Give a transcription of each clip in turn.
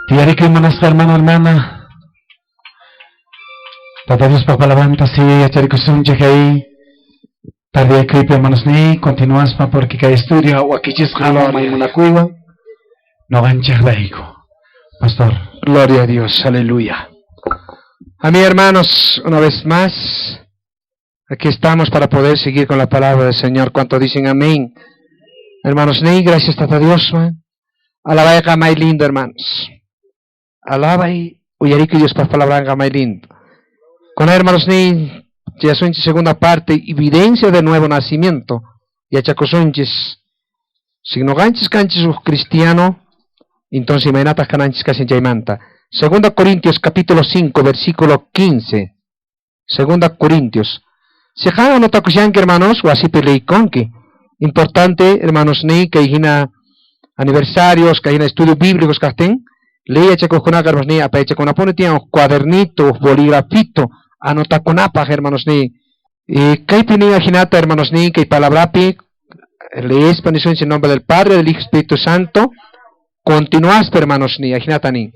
Tiyarikuy munasqa hermano, hermana. Tata Diospa palabranta si yacharikusunchik ahí. Tardiyakuypi hermanosniy, continuaspa porque kay estudio wakichisqa may munakuywan noqanchiqrayku. Pastor. Gloria a Dios, aleluya. A mi hermanos, una vez más, aquí estamos para poder seguir con la palabra del Señor. ¿Cuánto dicen amén? Hermanos, ni gracias Tata Dios, man. Alaba may lindo, hermanos. Alaba y uyariku Dios pa palabra may lindo. Con hermanos ni ya segunda parte, evidencia de nuevo nacimiento. Yachakusunchis. Si noqanchis kanchis uj cristiano, entonces imaynataq kananchis kashan chaymanta. Segunda Corintios capítulo 5, versículo 15. Segunda Corintios. Si qan anotakushanki, hermanos, wasipi leykonki. Importante, hermanos, ni kay hina aniversarios, kay hina estudios bíblicos kaqtin, ley yachakuqkunaqa, hermanos, ni apayachakunapuni tiyan uj cuadernito, uj bolígrafito, anotakunapaq, hermanos, ni. Y kaypi nin ajinata, hermanos, ni, kay palabrapi, leespa nisunchik en nombre del Padre, del Hijo, Espíritu Santo, continuaspa, hermanos, ni, ajinata nin.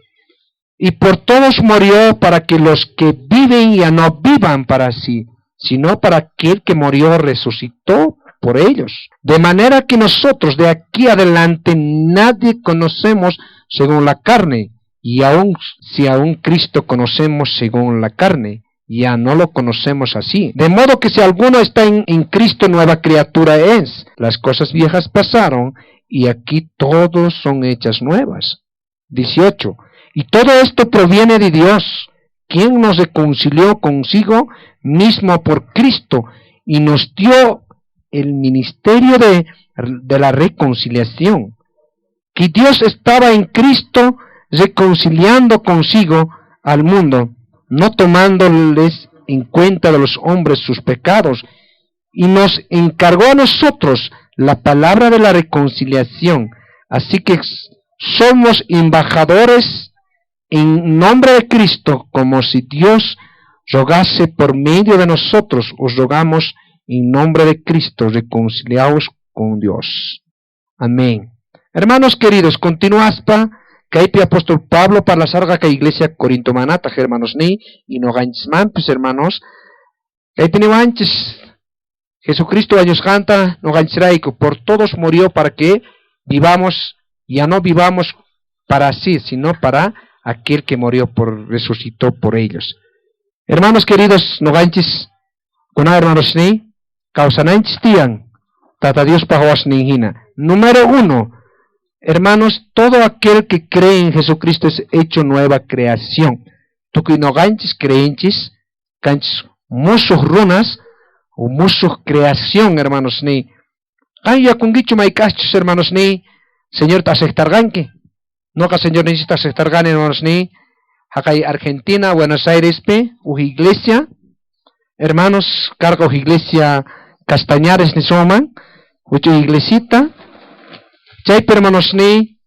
Y por todos murió para que los que viven ya no vivan para sí, sino para aquel que murió resucitó por ellos. De manera que nosotros de aquí adelante nadie conocemos según la carne, y aun si aún Cristo conocemos según la carne, ya no lo conocemos así. De modo que si alguno está en Cristo, nueva criatura es. Las cosas viejas pasaron y aquí todos son hechas nuevas. 18. Y todo esto proviene de Dios, quien nos reconcilió consigo mismo por Cristo y nos dio el ministerio de la reconciliación. Que Dios estaba en Cristo reconciliando consigo al mundo, no tomándoles en cuenta de los hombres sus pecados, y nos encargó a nosotros la palabra de la reconciliación. Así que somos embajadores en nombre de Cristo, como si Dios rogase por medio de nosotros. Os rogamos en nombre de Cristo, reconciliaos con Dios. Amén. Hermanos queridos, continuaspa kaypi apóstol Pablo parlasarqa kay iglesia Corintomanata, hermanos ni, y noqanchismanpis, hermanos, kaypi niwanchis Jesucristo wañusqanta noqanchisrayku, por todos murió para que vivamos, ya no vivamos para sí, sino para aquel que murió por, resucitó por ellos. Hermanos queridos, noqanchis, kuna hermanos ni, kawsananchis tiyan, Tata Diospa wawasnin hina. Número 1, hermanos, todo aquel que cree en Jesucristo es hecho nueva creación. Tukuy noqanchis creenchis, kanchis musuq runas, o musuq creación, hermanos ni. Qan yakunkichu mayk'aqchus, hermanos ni, Señorta aceptarqanki. Noqa Señor necesita aceptarqani, hermanos ni. Haqay Argentina, Buenos Aires pi, uj iglesia. Hermanos, karqa uj iglesia Castañares nisunman, huch'uy iglesita. Chaypi, hermanos ni,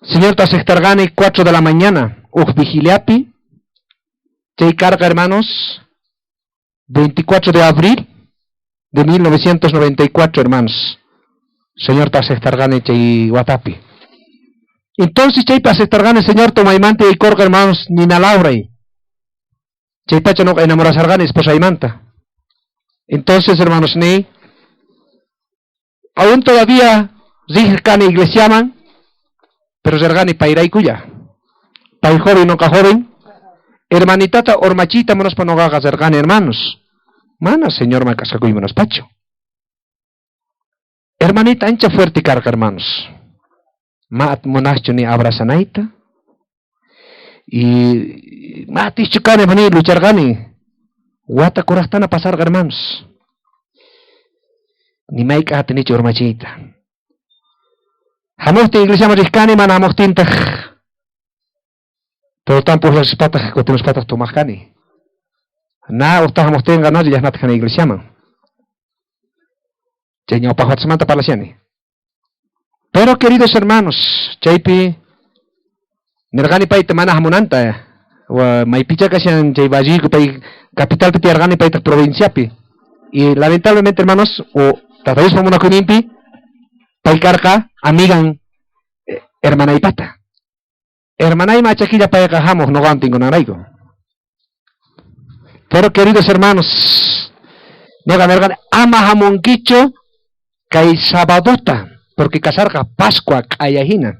Señorta aceptarqani 4 de la mañana, uj vigiliapi. Chay karqa, hermanos, 24 de abril de 1994, hermanos. Señorta aceptarqani chay watapi. Entonces chaypi aceptarqani Señor tomaymanta yaykurqa, hermanos, Nina Lauray. Chaypacha noqa enamorasarqani esposaymanta. Entonces, hermanos, ni aún todavía riqkani iglesiaman, pero rirqani payraykulla. Pay joven, noqa joven, hermanitata urmachiyta munaspa noqaqa rirqani, hermanos. Mana Señorman kasqakuy munaspachu. Hermanita ancha fuerte karqa, hermanos. Ma munaqchu ni abrazanayta. Y ma atischu kani, mani lucharqani. Wata kuraqtana pasarqa, hermanos. Ni mayk'aq atinichu urmachiyta. Hamuqtin iglesiaman riqkani, mana hamuqtintaq todo tampo uqllaspataq kutimuspataq tomaq kani. Na uqta hamuqtinqa na rillaqnataq kani iglesiaman. Chay ñawpaq watasmanta parlashani. Pero queridos hermanos, chaypi nirqani payta mana hamunanta. Maypicha kashan chay barrioyku pay capitalpi tiyarqani paytaq provinciapi. Y lamentablemente, hermanos, o Tata Diospa munakuyninpi pay karqa amigan hermanaypata. Hermanay machakilla payqa hamuq noqawan tinkunanrayku. Pero queridos hermanos, noqa nirqani ama hamunkichu kay sabadota, porque kasarqa Pascua q'aya hina.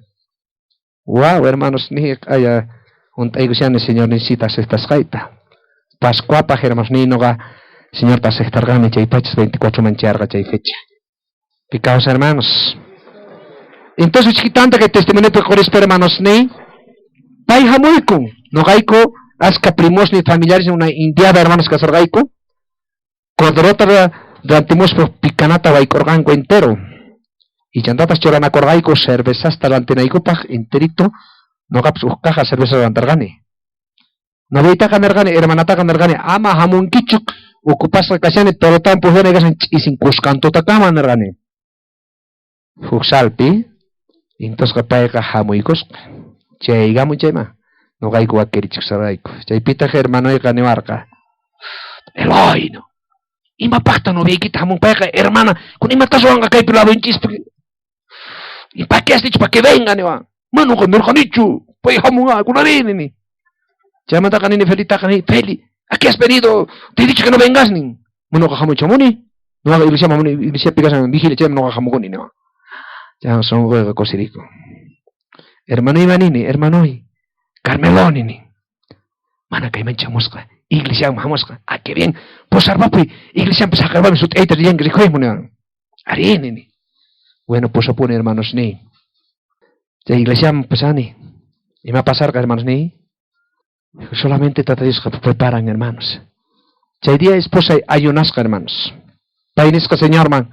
Wow, hermanos, ni q'aya hunt'aykushani Señornincita aceptasqayta. Pascuapaq, hermanos, ni noqa Señorta aceptarqani chay pachas 24 man chayarqa chay fecha. Picaos, hermanos. Entonces, chiquitanta que testimonio qurispa, hermanos, ni pay hamuykun. Noqayku aska primos ni familiares una indiada, hermanos, kasarqayku. Corderota rantimuspa picanata waykurqanku entero. Y chantatas churanakurqayku cervezasta rantinaykupaq enterito. Noqapas uj caja cerveza rantarqani. Noviytaqa nirqani, hermanataqa nirqani, ama hamunkichu ocupasqa kashani, pero tampuq kashan ch'isin kuskantutakama nirqani. Huk salpi, entonces payqa hamuykusqa. Chaygamun chayma. Noqayku wakirichikusarayku. Chaypitaq hermanoyqa niwarqa. Eloy, no. Imapaqta noviaykita hamun payqa, hermana, kun imatas ruwanqa kaypi ladonchispi. ¿Y pa qué has dicho? ¿Pa que venga? Niwan. Manoqa nirqanichu. Pay hamunqa, kunarini ni. Chaymantaqa nini Felitaqa ni, Feli, ¿a qué has venido? Te he dicho que no vengas nin. Manoqa hamun chamuni. Noqa iglesia hamuni, iglesia kashan vigilia chay noqa hamukuni niwan. Chay sonqoyqa kusirikun. Hermano imanini, hermanoy, Carmelo nini. Mana kayman chamusqa, iglesiaman hamusqa. Ah, qué bien. Posarpapuy, iglesiaman saqarpami sut'ayta riyanki rikuymu niwan. Ari nini. Bueno, posapuni hermanos ni. Chay iglesiaman pasani. Ima pasarqa hermanos ni. Solamente Tata Diosqa preparan hermanos. Chay día esposa ayunasqa hermanos. Pay nisqa Señorman,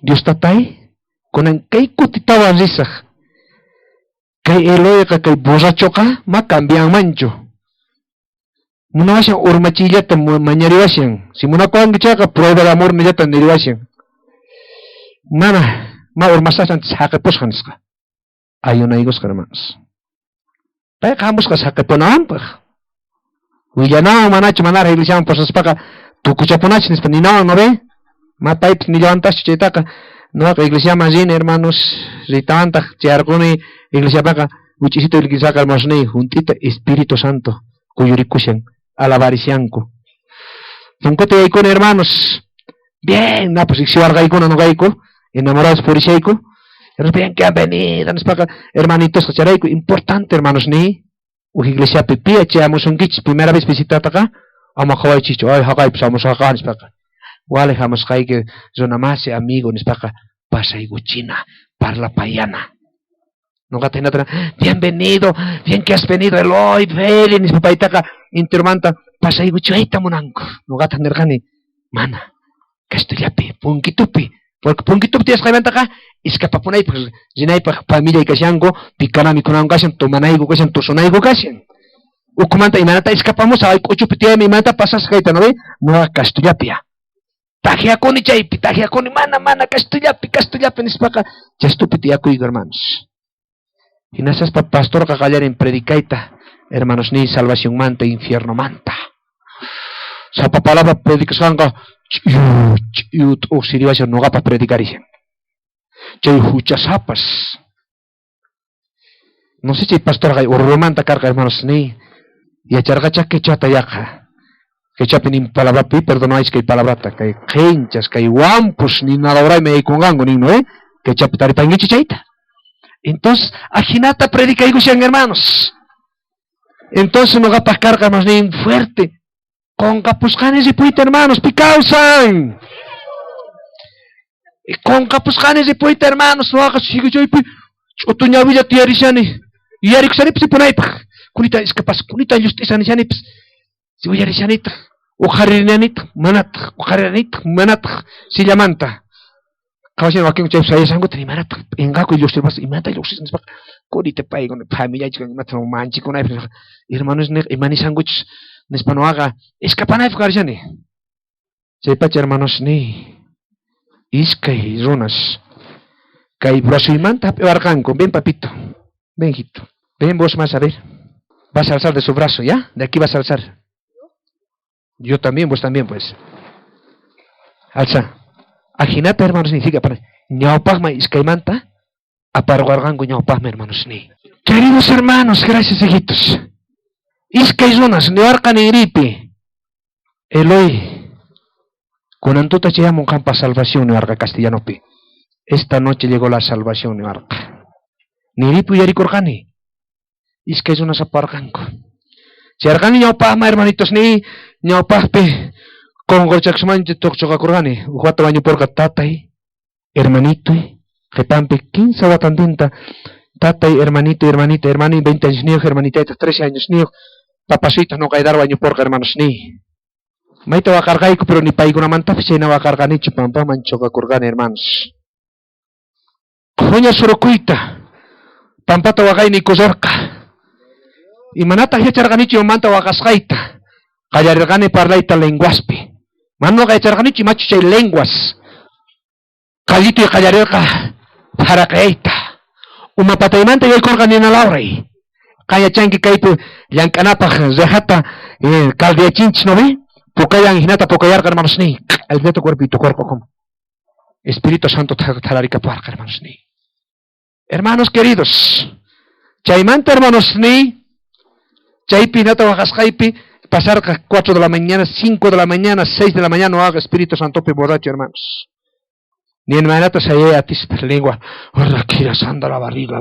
Dios tatay, kunan kay kutitawan risaq. Kay Eloyqa kay borrachoqa ma cambianmanchu. Munawashan urmachillata mañariwashan. Si munakuwanki chayqa prueba de amor nillata niriwashan. Mana, ma urmasashan saqipusqa nisqa. Ayunaykusqa hermanos. Payqa hamusqa saqipunanpaq. Willanawan manachu manara iglesiaman pasaspaqa tukuchapunachu nispa ninawan no ve? Ma paypis nillawantaschu chaytaqa. Noqa iglesiaman rini hermanos, ritawantaq chayarquni iglesiapaqa wich'isito iglesiaqa hermanos ni junt'ita Espíritu Santo kuyurikushan alabarishanku. Punkuta yaykuni hermanos. Bien, na pues riqsiwarqaykuna noqayku, enamorados purishayku. Bien que han venido, nispaqa hermanitos charayku, importante hermanos ni uj iglesiapi pia chayamusunkichis primera vez visitataqa ama qhawaychischu, ay haqaypis hamusqaqa nispaqa. Wale hamusqayki runa masi amigo nispaqa pasaykuchina, parlapayana. Noqata hinata bienvenido, bien que has venido Eloy, Feli nispa paytaqa intirmanta pasaykuchayta munanku. Noqata nirqani, mana, castellapi, punkitupi, porque punkitupi tiyasqaymantaqa iskapapunaypaq rinaypaq familiay kashanku, pikana mikhunanku kashan, tomanayku kashan, tusunayku kashan. Ukhumanta imanata iskapamusaq, ay k'uchupi tiyaymi imanata pasasqayta, ¿no ve? Noqa castellapi ya. Tajiakuni chaypi, tajiakuni, mana, mana, castellapi, castellapi nispaqa chastupi tiyakuyku, hermanos. Hinaspa pastorqa qallarin predicayta, hermanos ni salvacionmanta, infiernomanta. Sapa palabra predicasqanqa ch'iyu, ch'iyu t'uqsiriwashan noqapaq predicarishan. Chay huchasapas. No sé si pastorqa urrumanta karqa, hermanos ni yacharqacha quechata yaqa. Quechapi nin palabrapi, perdonáis kay palabrata, kay qhinchas, kay wampus, ni nada me yaykunqanku nin, ¿no? Quechapi taripankichik chayta. Entonces, ajinata predicaykushan, hermanos. Entonces, noqapaq karqa, hermanos, nin fuerte. Qunqapusqani ripuyta, hermanos, pikawsan. Qunqapusqani ripuyta, hermanos, noqaqa chaypi ch'utu ñawilla tiyarishani. Yuyarikushanipis ripunaypaq. Kunita iskapas, kunita llust'ishanishanipis. Uyarishanitaq, uqharinanitaq, manataq, uqharinanitaq, manataq, sillamanta. Qhawashan wakin chay sayashankuta imanataq p'inqakuy lluqsirpas, imata lluqsis nispaqa kunita paykuna familiaychik imata manchikunaypaq hermanos niq imanishankuchus nispa noqaqa escapanaypaq karishani. Chaypacha hermanos ni iskay runas kay brazoymanta hap'iwarqanku. Ven papito, ven hijito, ven vos más a ver. Vas a alzar de su brazo, ¿ya? De aquí vas a alzar. Yo también, vos también, pues. Alza. Ajinata, hermanos, significa para ñawpaqman iskaymanta aparqarqanku ñawpaqman, hermanos, ni. Queridos hermanos, gracias hijitos. Iskay runas niwarqa niripi. Eloy, kunan tuta chayamun qampa salvación niwarqa castellanopi. Esta noche llegó la salvación niwarqa. Niripi uyarikurqani. Iskay runas aparqanku. Chayarqani ñawpaqman hermanitos ni ñawpaqpi qunqurchakusmanchu tuqchuqakurqani. Uj wata wañupurqa tatay, hermanitoy, qhipanpi 15 watantinta tatay, hermanito, hermanita, hermano 20 años niyuq, hermanitaytaq 13 años niyuq, papasuytaq nuqaydar wañupurqa hermanos ni. Mayta waqarqayku, pero ni paykunamantapis chayna waqarqanichu, pampaman chuqakurqani hermanos. Qhuña surukuyta pampata waqayni kusurqa. Imanataq yacharqanichu imamanta waqasqayta. Qallarirqani parlayta lenguaspi. Mana nuqa yacharqanichu imachu chay lenguas. Qallituy qallarirqa pharaqayta. Uma pataymanta yaykurqa nina lawray. Qan yachanki kaypi llank'anapaq rejata caldeachinchis, ¿no ve? Pukayan hinata pukayarqa hermanos ni. Alfinata cuerpo y tu cuerpo como. Espíritu Santo thalarikapuarqa hermanos ni. Hermanos queridos, chaymanta hermanos ni, chaypi hinata waqasqaypi pasarqa 4 de la mañana, 5 de la mañana, 6 de la mañana, no haga Espíritu Santo pi borracho, hermanos. Ni hermanata sayay atispa lengua, orra sanda la barriga,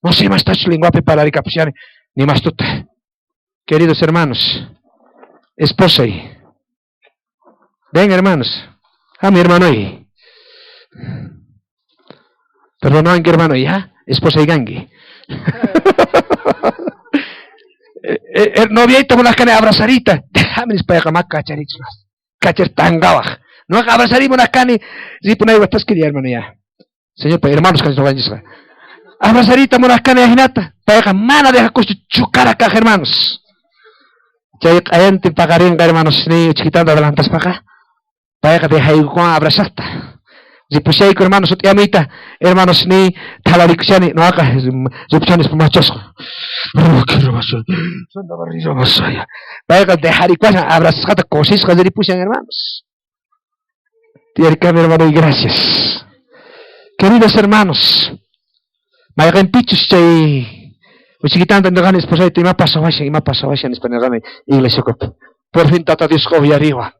no sé más tacho lengua pi pararikapushani, ni más tuta. Queridos hermanos, esposa y ven hermanos, a mi hermano y perdón, que hermano ya, esposa y gangue. Noviaito munaqkani abrazarita, déjame nispayqa ma kacharichus, kachar tangawaq. No abrazari munaqkani ripunay watasquiri hermano ya. Señor, pa hermanos kan noqanchisqa. Abrazarita munaqkani ahinata, payqa mana dejakuschu chukara kaq hermanos. Chay q'ayantin paqarinqa hermanos ni chiquitanta adelantaspaqa, payqa dejaykuwan abrazaqta. Ripushayku hermanos ut'iyamuyta, hermanos ni thalarikushani, noqaqa ripushani machasqa. Payqa dejarikuashan abrazasqata kusisqa ripushan hermanos. Tiyarikami hermano y gracias. Queridos hermanos, mayqinpichus chay uchiquitanta nirqani esposayta ima pasawashan, ima pasawashan nispa nirqani iglesia ukupi. Por fin tata Diosqa uyariwan.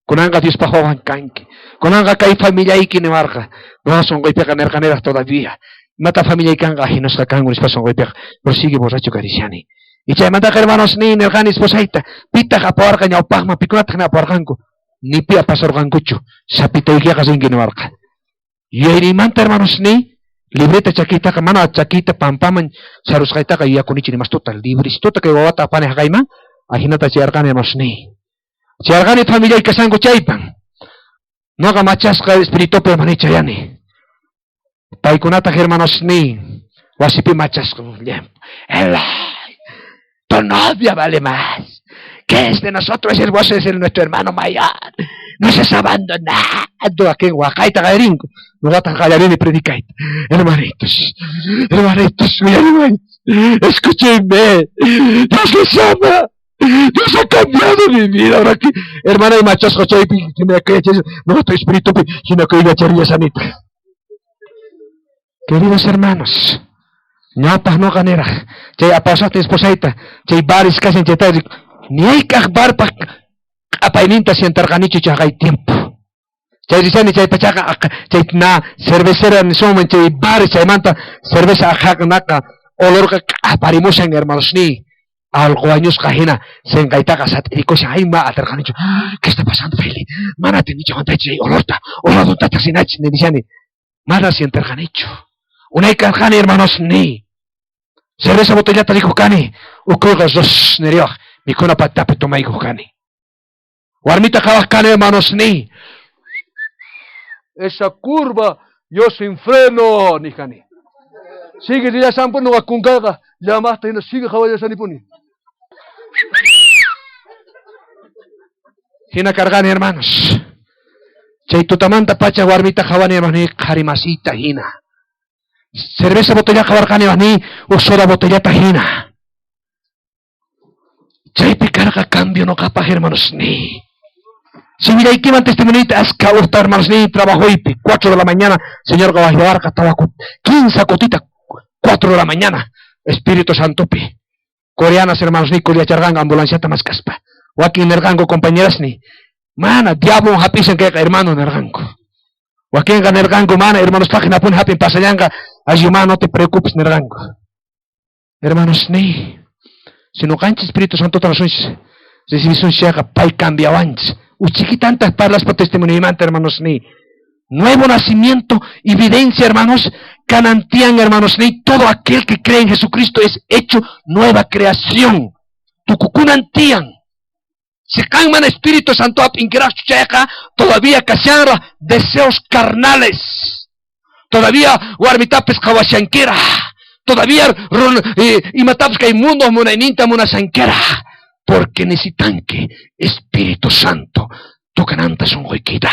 Kunanqa Diospaq wawan kanki. Kunanqa kay familiayki niwarqa. No sunquypiqa nirqaniraq todavía. Imata familiay kanqa ahinusqa kanku nispa sunquypiqa. Pero sigue borracho karishani. Y chaymantaqa hermanos ni nirqani esposayta, pitaq apawarqa ñawpaqman, pikunataq apawarqanku. Ni pi apasurqankuchu. Sapitaykiqa rinki niwarqa. Yuyayniymanta hermanos ni libreta chakiytaqa mana chakiyta pampaman sarusqaytaqa yuyakunichu ni mas tuta. Libristuta kay wawata apani haqayman, ahinata chayarqani hermanos ni. Chayarqani familiay kasanku chaypan. Noqa machasqa espiritupi hermano chayani. Paykunataq hermanos ni wasipi machasqa. Tu novia vale más. ¿Qué es de nosotros? Es el vos, es el nuestro hermano mayor. Nos has abandonado. Aquí en Oaxaca, Garinco. Noqataq qallarini predicayta. Hermanitos, hermanitos, hermanitos, escúchenme. Dios les ama. Dios ha cambiado mi vida. Ahora que, hermana y machasco, chaypi, no, tu espíritu, sino que iba a echar sanita. Queridos hermanos, ñawpaq noqa niraq, chay apasaqta esposayta, chay baris kashan chayta, ni hayk'aq barpaq q'apayninta sientarqanichu chaqay tiempo. Chay rishani chay pachaqa, chay na cervecera nisunman chay baris chaymanta cerveza aqhaqnaqa olorqa q'aparimushan hermanos ni. Algo añosqa hina senqaytaqa sat'irikushan, ay ma atarqanichu. ¿Qué está pasando, Feli? Mana atinichu aguantaychu chay olorta, olorta sinach nishani. Mana sientarqanichu. Unay karqani hermanos ni. Cerveza botellata rikuq kani, ukuyqa ros niriwaq, mikhuna patapi tomaykuq kani. Warmita qhawaq kani hermanos ni. Esa curva yo sin freno nijani. Sigue rillasanpuni nuqa kunkayqa llamaqta hina sigue qhawallasanipuni. Hina karqani hermanos. Chay tutamanta pacha warmita qhawani hermanos ni qhari masita hina. Cerveza botella qhawarqani hermanos ni uj soda botellata hina. Chaypi karqa cambio noqapaq hermanos ni. Si miraykiman testimonita aska urta hermanos ni trabajoypi 4 de la mañana señor qawaywarqa tawa 15 kutita 4 de la mañana. Espíritu Santopi. Coreanas hermanos ni kullacharqanku ambulanciata maskaspa. Wakin nirqanku compañerasni, mana diablo hap'isan kayqa hermano nirqanku. Wakinqa nirqanku mana hermanos hinapuni hap'in pasallanqa, ayuma no te preocupes nirqanku. Hermanos ni, si ñuqanchik Espíritu Santota nasunchis, recibisunchikqa pay cambiawanchis. Uchiquitantaq parlaspa testimonio hermanos ni. Nuevo nacimiento, evidencia, hermanos, canantian, hermanos, ni todo aquel que cree en Jesucristo es hecho nueva creación. Tukukunantian. Si qanman Espíritu Santo ap'inkiraqchu chayqa, todavía kashanra deseos carnales. Todavía warmitapis qhawashankira. Todavía imatapis kay mundo munayninta munashankira. Porque necesitan que Espíritu Santo tukananta sunquykita.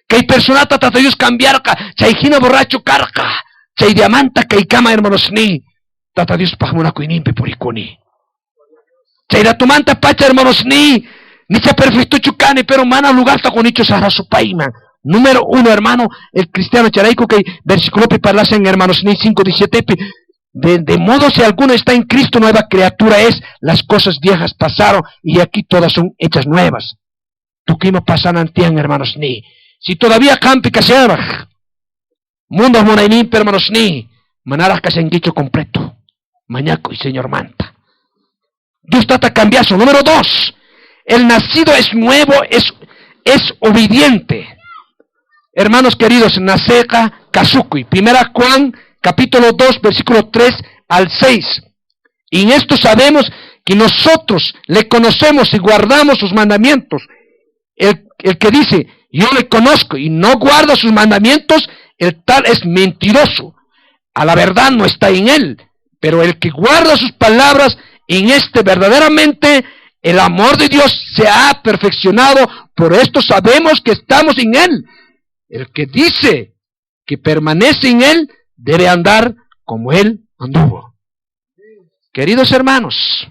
Kay personata Tata Dios cambiarqa, chay hina borracho karqa, chay diamanta kay kama hermanos ni, Tata Dios paq munakuyninpi purikuni. Chay ratumanta pacha hermanos ni, nicha perfectochu kani, pero mana lugarta qunichu saqra supayman. Número 1, hermano, el cristiano chayrayku kay versículo parlasen hermanos ni 5:17 de modo si alguno está en Cristo, nueva criatura es, las cosas viejas pasaron y aquí todas son hechas nuevas. Tukima pasanantian hermanos ni. Si todavía qampi kasharaj, mundo munayninpi hermanos ni, manaraj kashankichu completo. Mañakuy Señor manta. Dios tata cambiazo. Número 2, el nacido es nuevo, es obediente. Hermanos queridos, naceqa kasukuy. Primera Juan, capítulo 2, versículo 3 al 6. Y en esto sabemos que nosotros le conocemos y guardamos sus mandamientos. El que dice, yo le conozco y no guarda sus mandamientos, el tal es mentiroso. A la verdad no está en él. Pero el que guarda sus palabras, en este verdaderamente el amor de Dios se ha perfeccionado. Por esto sabemos que estamos en él. El que dice que permanece en él, debe andar como él anduvo. Queridos hermanos,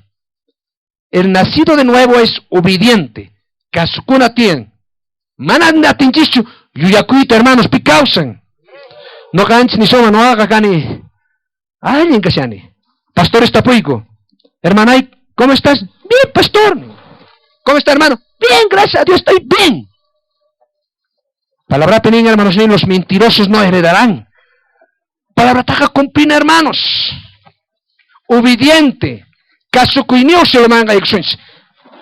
el nacido de nuevo es obediente. Kasukuna tiyan. Mana atinchischu yuyakuyta hermanos pikawsan. Ñuqanchis nisoma ñuqaqa kani allin kashani. Pastores tapuyku. Hermanay, ¿cómo estás? Bien, pastor. ¿Cómo está, hermano? Bien, gracias a Dios, estoy bien. Palabra penin, hermanos, ni los mentirosos no heredarán. Palabra taja cumplina, hermanos. Obediente. Kasukuyniyuq manga.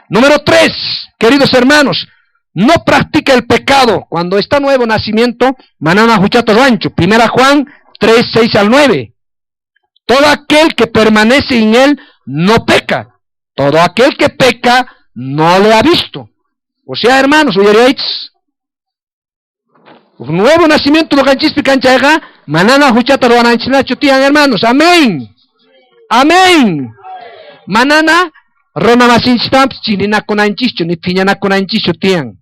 Número 3, queridos hermanos, no practica el pecado. Cuando está nuevo nacimiento, manana huchata ruanchu. Primera Juan 3, 6 al 9. Todo aquel que permanece en él no peca. Todo aquel que peca no le ha visto. O sea, hermanos, uyaríais. Un nuevo nacimiento ñuqanchispi kanchayqa, manana huchata ruwananchinachu tiyan, hermanos. Amén. Amén. Manana runa masinchistampis chininakunanchischu, ni phiñanakunanchischu tiyan.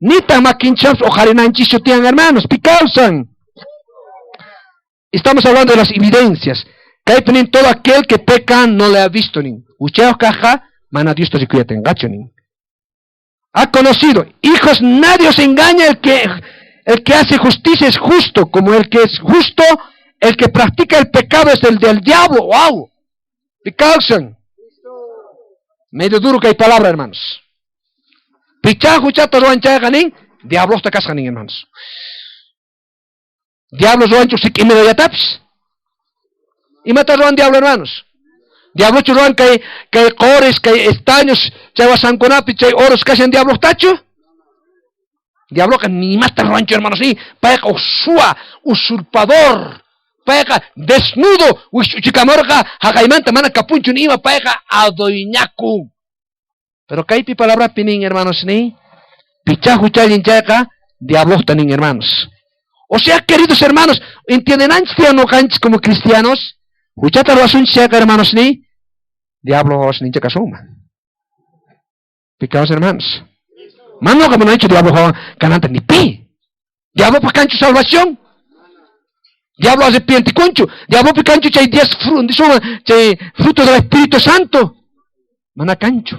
Nitaq makinchikpis uqharinanchischu tiyan, hermanos. Pikawsan. Estamos hablando de las evidencias. Kaypi nin todo aquel que peca no le ha visto nin. Huchayuq kaqqa mana Diosta rikuyatinqachu nin. Ha conocido. Hijos, nadie os engaña. El que hace justicia es justo, como el que es justo, el que practica el pecado es el del diablo. ¡Wow! Pikawsan. Medio duro que hay palabra, hermanos. Pichá huchata ruwan chayqa nin, diablosta kasqa nin, hermanos. Diablo ruwanchu sik'imirayatapis. Imata ruwan diablo, hermanos? Diablochu ruwan kay qores, kay estaños, chay wasankunapi, chay oros kashan diablostachu? Diabloqa ni imata ruwanchu, hermanos, ni payqa usuwa, usurpador. Payqa desnudo, wikch'uchikamurqa, haqaymanta mana kapunchu ni ima, payqa adueñakun. Pero kaypi palabrapi nin, hermanos, ni pichá huchallin chayqa diablosta nin, hermanos. O sea, queridos hermanos, ¿entienden ñuqanchis como cristianos? Huchata ruwasunchis chayqa, hermanos, ni diablo nincha kasunman. Picados, hermanos. Mano, como no ha dicho diablo kananta ni pi. Diablo pa kanchu salvación. Diablo arrepientikunchu. Diablo pi kanchu chay 10 chay frutos del Espíritu Santo. Mana kanchu.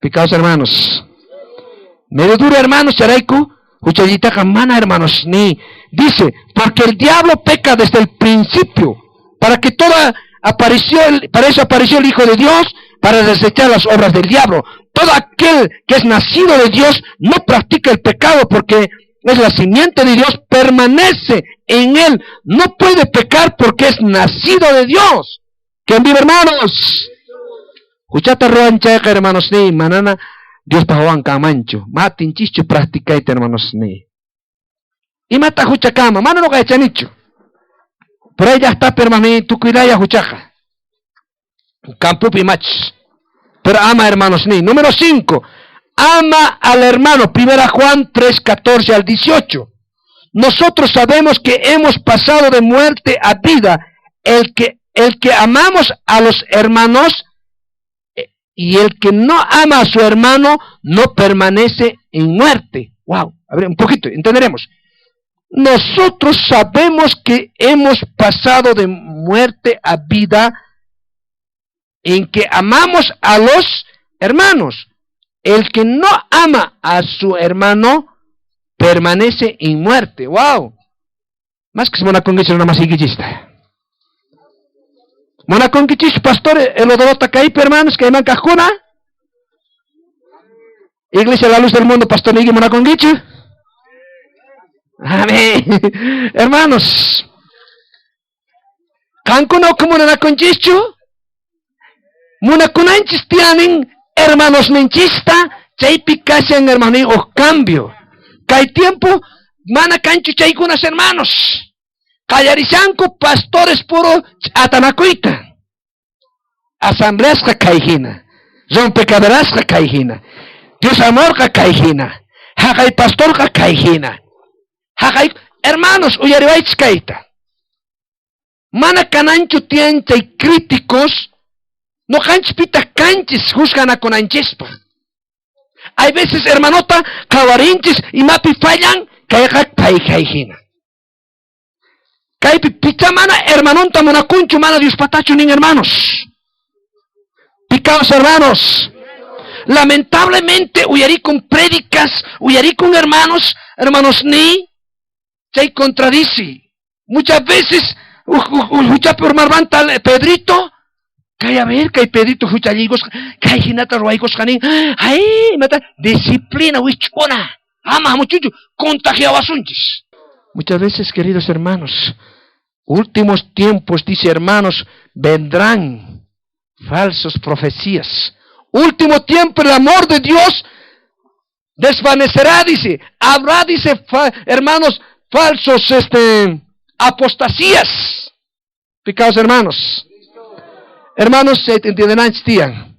Picados, hermanos. Medio duro, hermanos, chayrayku. Huchallitaqa mana, hermanos, ni. Dice, porque el diablo peca desde el principio, para que toda Apareció para eso apareció el Hijo de Dios, para desechar las obras del diablo. Todo aquel que es nacido de Dios no practica el pecado, porque es la simiente de Dios, permanece en él. No puede pecar porque es nacido de Dios. ¿Quién vive, hermanos? Huchata ruanchayqa, hermanos, ni manana Dios pahuan kamanchu. Matinchichu practicaita, hermanos, ni. Imata hucha kama, mana no yachanichu. Por ahí ya está, hermanos, ni tukuylaya huchaqa. Campupi mach. Pero ama, hermanos, ni. Número 5. Ama al hermano. Primera Juan 3, 14 al 18. Nosotros sabemos que hemos pasado de muerte a vida. El que amamos a los hermanos, y el que no ama a su hermano no permanece en muerte. Wow, a ver, un poquito, entenderemos. Nosotros sabemos que hemos pasado de muerte a vida en que amamos a los hermanos. El que no ama a su hermano permanece en muerte. Wow. Más que se monaconguicho, no más iguillista. Monaconguichis, pastor, el odorota caipe, hermanos, que hay mancajuna. Iglesia La Luz del Mundo, pastor Nigui monaconguicho. Amén. Hermanos, kankuna como monaconguicho, monaconanchis tienen hermanos ninchista, chaypi kashan hermano o cambio. Kay tiempo mana kanchu chaykunas hermanos. Qallarishanku pastores puro atanakuita. Asambleasqa kayhina, rompecaderasqa kayhina, Dios amorqa kayhina, haqay pastorqa kayhina. Haqay hermanos uyariwaychis kayta. Mana kananchu tiyan chay críticos. No kanchis kanchis juzganakunanchispaq. Hay veces hermanota qawarinchis imapi fallan kayqa payhayhina. Kaypi picha mana hermanonta munakunchu mana Dios patachu nin hermanos. Picados hermanos. Lamentablemente uyarikun prédicas, uyarikun hermanos, hermanos ni chay contradice. Muchas veces huchapi urmarmanta Pedrito. Kay a ver, kay Pedrito huchalligos, kay hinata ruwaykos kanin, ay, mata disciplina wichuna, ama muchuchu, contagiawasunchis. Muchas veces, queridos hermanos, últimos tiempos, dice hermanos, vendrán falsas profecías. Último tiempo, el amor de Dios desvanecerá, dice. Habrá, dice, hermanos, falsos, apostasías. Picados, hermanos. Hermanos, se entienden tian.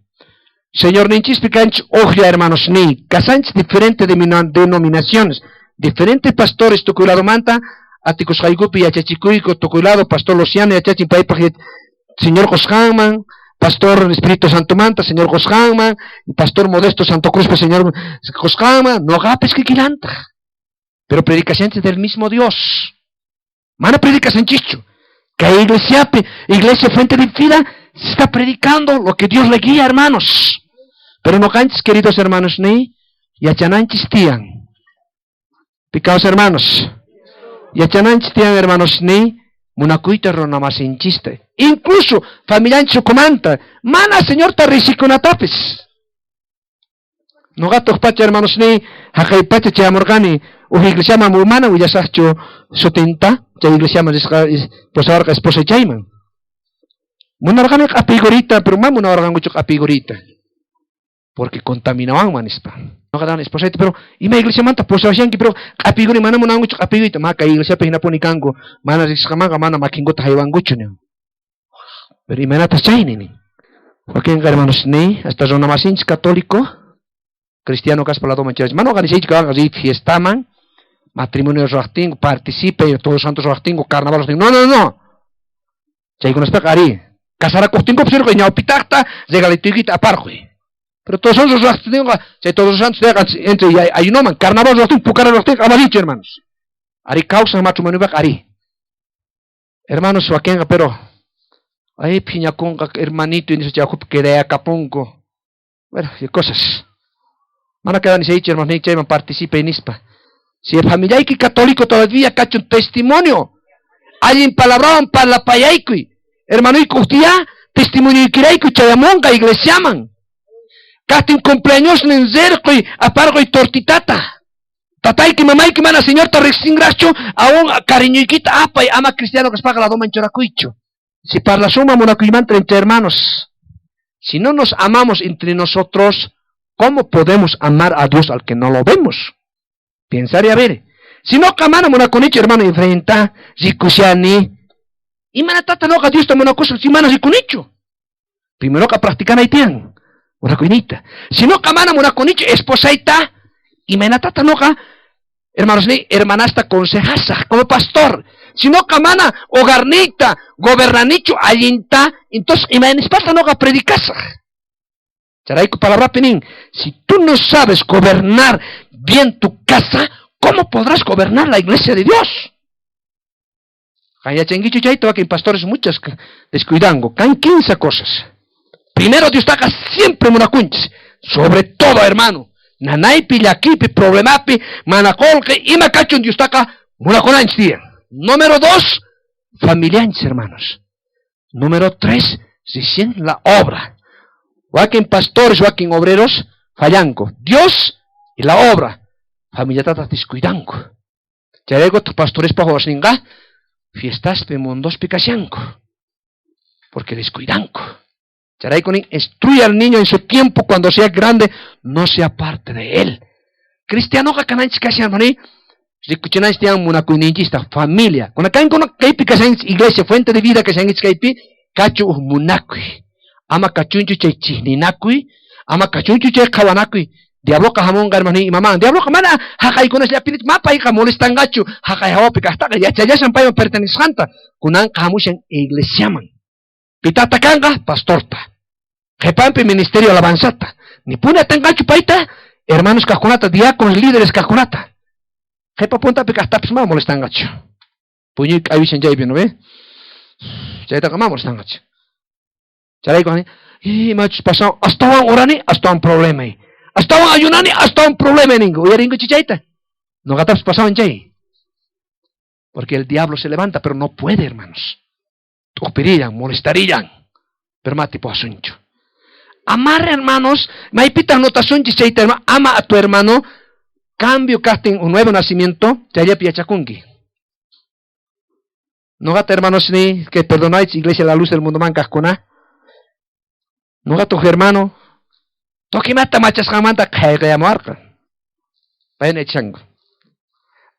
Señor ninchis picanch ojia, hermanos, ni casanch diferente de denominaciones, diferentes pastores tukulado manta, aticos jaigupi yachachikuiko tukulado pastor Luciano yachachin paypaq señor Josjanman, pastor Espíritu Santo manta, señor Josjanman, pastor Modesto Santo Cruz, señor Josjanman, no agapes que quilanta. Pero predicación del mismo Dios. Mana predicación chicho. Que iglesia, iglesia Fuente de Vida se está predicando lo que Dios le guía, hermanos. Pero no canches, queridos hermanos, ni yachananchis tian. Picados hermanos. Yachananchis tian, hermanos, ni munakuita ronamasinchiste. Incluso familiancho comanta, mana señor tarrisikunatapis. No gato pacha, hermanos, ni haqay pacha chayamurqani uj iglesiaman mana willasaqchu sutinta, chay iglesiaman posarqa esposa chayman. Munarqani q'apigurita, pero ma munarqankuchu q'apigurita. Porque contaminaban nispa. No qadan esposa, pero ima iglesiamanta posawashanki, pero q'apiguri mana munankuchu q'apigurita, ma kay iglesiapi hinapuni kanku, mana risqamanqa mana makinkuta haywankuchu ni. Pero imaynatas chayni nin. Wakinqa hermanos ni, hasta runamasinchis católico, cristiano kaspa ladoman chayach. Mana uqanisaychu kanqa riy fiestaman, matrimonio ruwaqtinku, participe, todos los santos ruwaqtinku, carnaval ruwaqtinku. No, no, no. Chaykunaspaqa ari. Casarakuqtinku pusirqu ñawpitaqta regalituykita aparquy. Pero todos los ruwaqtinku, chay todos los santos entre ayunoman, carnaval ruwaqtinku, pukara ruwaqtinku, amarichu, hermanos. Ari causa matrimoniopaqa ari. Hermanos, wakinqa, pero ay phiñakunqa hermanito y chakupi quedayakapunku. Bueno, y cosas. Mana quedan ni hermanos, ni chayman participe nispa. Si el familiayki católico todavía cacha un testimonio, alguien palabraban parlapayaykuy. Hermanoyki uqtiya testimonioykirayku chayamunqa iglesiaman. Kastin cumpleañosnin rirquy aparquy tortitata. Tatayki mamayki mana Señorta riqsinraqchu, aún cariñoykita apay, ama cristiano kaspaqa ladoman churakuychu. Si parlasuma munakuymanta entre hermanos, si no nos amamos entre nosotros, ¿cómo podemos amar a Dios al que no lo vemos? Pensar y a ver. Si no mana munakunichu hermano enfrenta, rikushani, y mana tata noqa Diosta munakusaq si mana rikunichu. Primero ka practicanay tiyan, munakuyniyta. Si no mana munakunichu esposayta, y mana tata noqa hermanos ni hermanasta consejasaq como pastor. Si no mana hogarnita, gobernanichu allinta, entonces imaynispata noqa predicasaq. Charayku palabrapi nin, si tú no sabes gobernar bien tu casa, ¿cómo podrás gobernar la iglesia de Dios? Yachankichu chayta wakin pastores muchas descuidango. Kan 15 cosas. Primero Dios taqa siempre munakunchis. Sobre todo, hermano, nanaypi, llakipi, problemapi, mana qolqe, ima kachun Dios taqa munakunanchis tiyan. Número 2, familianchis, hermanos. Número 3, recién la obra. Wakin pastores, wakin obreros, fallanco. Dios y la obra. Familia tata descuidanco. Chayrayku pastores pa ninqa fiestaspi mundospi kashanku. Porque descuidanco. Chayrayku nin, instruye al niño en su tiempo, cuando sea grande, no sea parte de él. Cristianoqa kananchis kashan, hermano, rikuchinanchis tiyan munakuyninchista, familia. Kuna kankuna kaypi kashanchis iglesia, fuente de vida kashanchis kaypi, kachu uj munakuy. Ama kachunchu chay chihninakuy, ama kachunchu chay qhawanakuy. Diabloqa hamunqa, hermano, y mamá, diabloqa mana haqaykunasllapinich, ma payqa molestanqachu, haqay hawapi kaqtaqa yachallashan payman pertenesqanta, kunanqa hamushan iglesiaman. Pitata kanqa, pastorta. Qhipanpi ministerio alabanzata. Ni puni atanqachu payta, hermanos kaqkunata, diáconos, líderes kaqkunata. Qhipa puntapi kaqtapis ma molestanqachu. Puñuy k'awishan chaypi, ¿no ve? Chaytaqa ma molestanqachu. Chayrayku imachus pasan, astawan orani, astawan problema. Astawan ayunani, astawan problema ningu. Uyarinkuchu chayta. Noqatapis pasawan chay. Porque el diablo se levanta, pero no puede, hermanos. T'uqpirillan, molestarillan. Pero ma tipo asunchu. Amar, hermanos, maypita notasunchis chayta, hermano, ama a tu hermano, cambio casting un nuevo nacimiento, chayllapi yachakunki. Noqata, hermanos, ni que perdonáis, iglesia la luz del mundo man kaqkuna. Noqata uj hermano, tokimata machasqanmanta qhayqayamuwarqa. Payna echanku.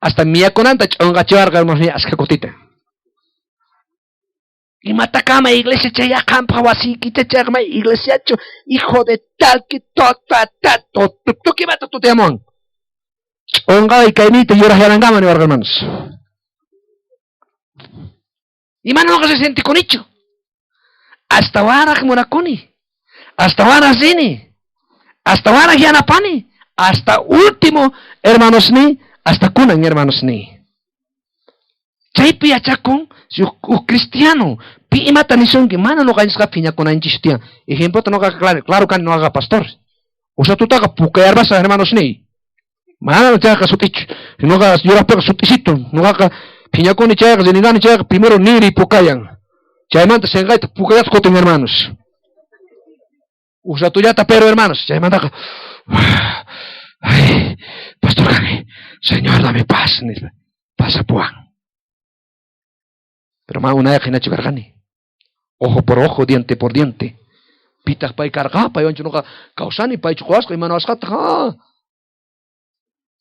Hasta miyakunanta ch'unqachiwarqa, hermanos, ni askha kutita. Imatakama iglesia chaya qampa wasiykita chayqa iglesiachu, hijo de tal que to ta ta to to tukimata tutiamuwan. Ch'unqaway kayniyta yuraqyanankama niwarqa, hermanos. Ima noqa se sentikunichu. Astawanraq munakuni. Astawanraq rini. Astawanraq yanapani. Hasta último, hermanos ni, hasta kunan, hermanos ni. Chaypi yachakun, si uj cristiano, pi imata nisunki, mana noqanchisqa phiñakunanchis tiyan. Ejemplota noqaqa claro, claro kani noqaqa pastor. Usatutaqa pukayarpasaq, hermanos ni. Mana chayqa sutichu. Noqa yuraqpiqa sutisito. Noqaqa phiñakuni chayqa, rinirani chayqa, primero niri pukayan. Chaymanta sinqayta pukayata kutin, hermanos. Usatullata pero, hermanos, chaymantaqa, ay, pastor kani, Señor, dame paz, nispa, pasapuwan. Pero ma unayqa hinachu karqani. Ojo por ojo, diente por diente. Pitaq pay karqa, paywanchu noqa kawsani, paychu quwasqa, imanawasqataq, ah.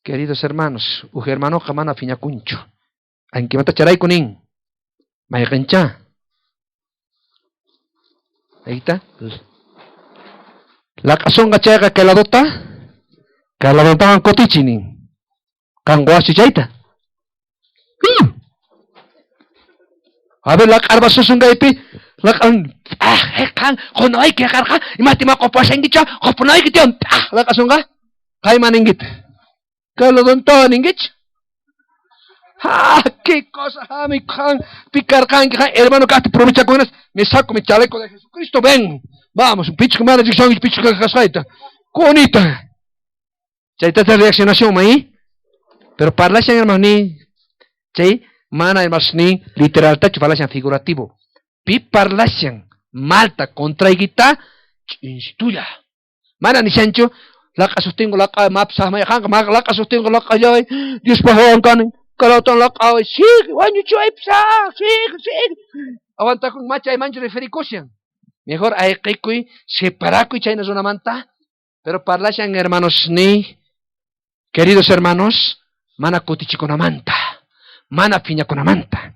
Queridos hermanos, uj hermanoqa mana phiñakunchu. Ankimanta charayku nin. Mayqincha. Ahí está. Laq'asunqa chayqa kay ladota, kay ladotawan kutichi nin. Qan quwaschu chayta. A ver, laq'arpasusun kaypi, laq'an, ah, qan, qunayki qarqa, imati ma qupashankicha, qupunayki tiyan, ah, laq'asunqa, kayman ninkita. Kay ladontawan ninkicha. Ah, qué cosa, ah, mi qan, picarqanki, qan, hermano, kaqti provechakunas, me saco mi chaleco de Jesucristo, ven. Vamos, pichqa mana riqsanki, pichqa kasqayta. Conita. Chaytata reaccionación, maí. Pero parlashan, hermanos, ni, chay, mana, hermanos, ni, literal tachu, parlashan figurativo. Pi parlashan malta contraygita ch'insitulla. Mana nishanchu laqa sustingo laqa mapsah mayqanqa maqa laqa sustingo laqallay Diospaq wawan kani kalawtan laqaway sigue wañuchiway psah sigue sigue aguantakun machay manchu referikushan. Mejor ayqikuy separakuy chayna runamanta. Pero parlashan hermanos ni queridos hermanos mana kutichikunamanta mana phiñakunamanta.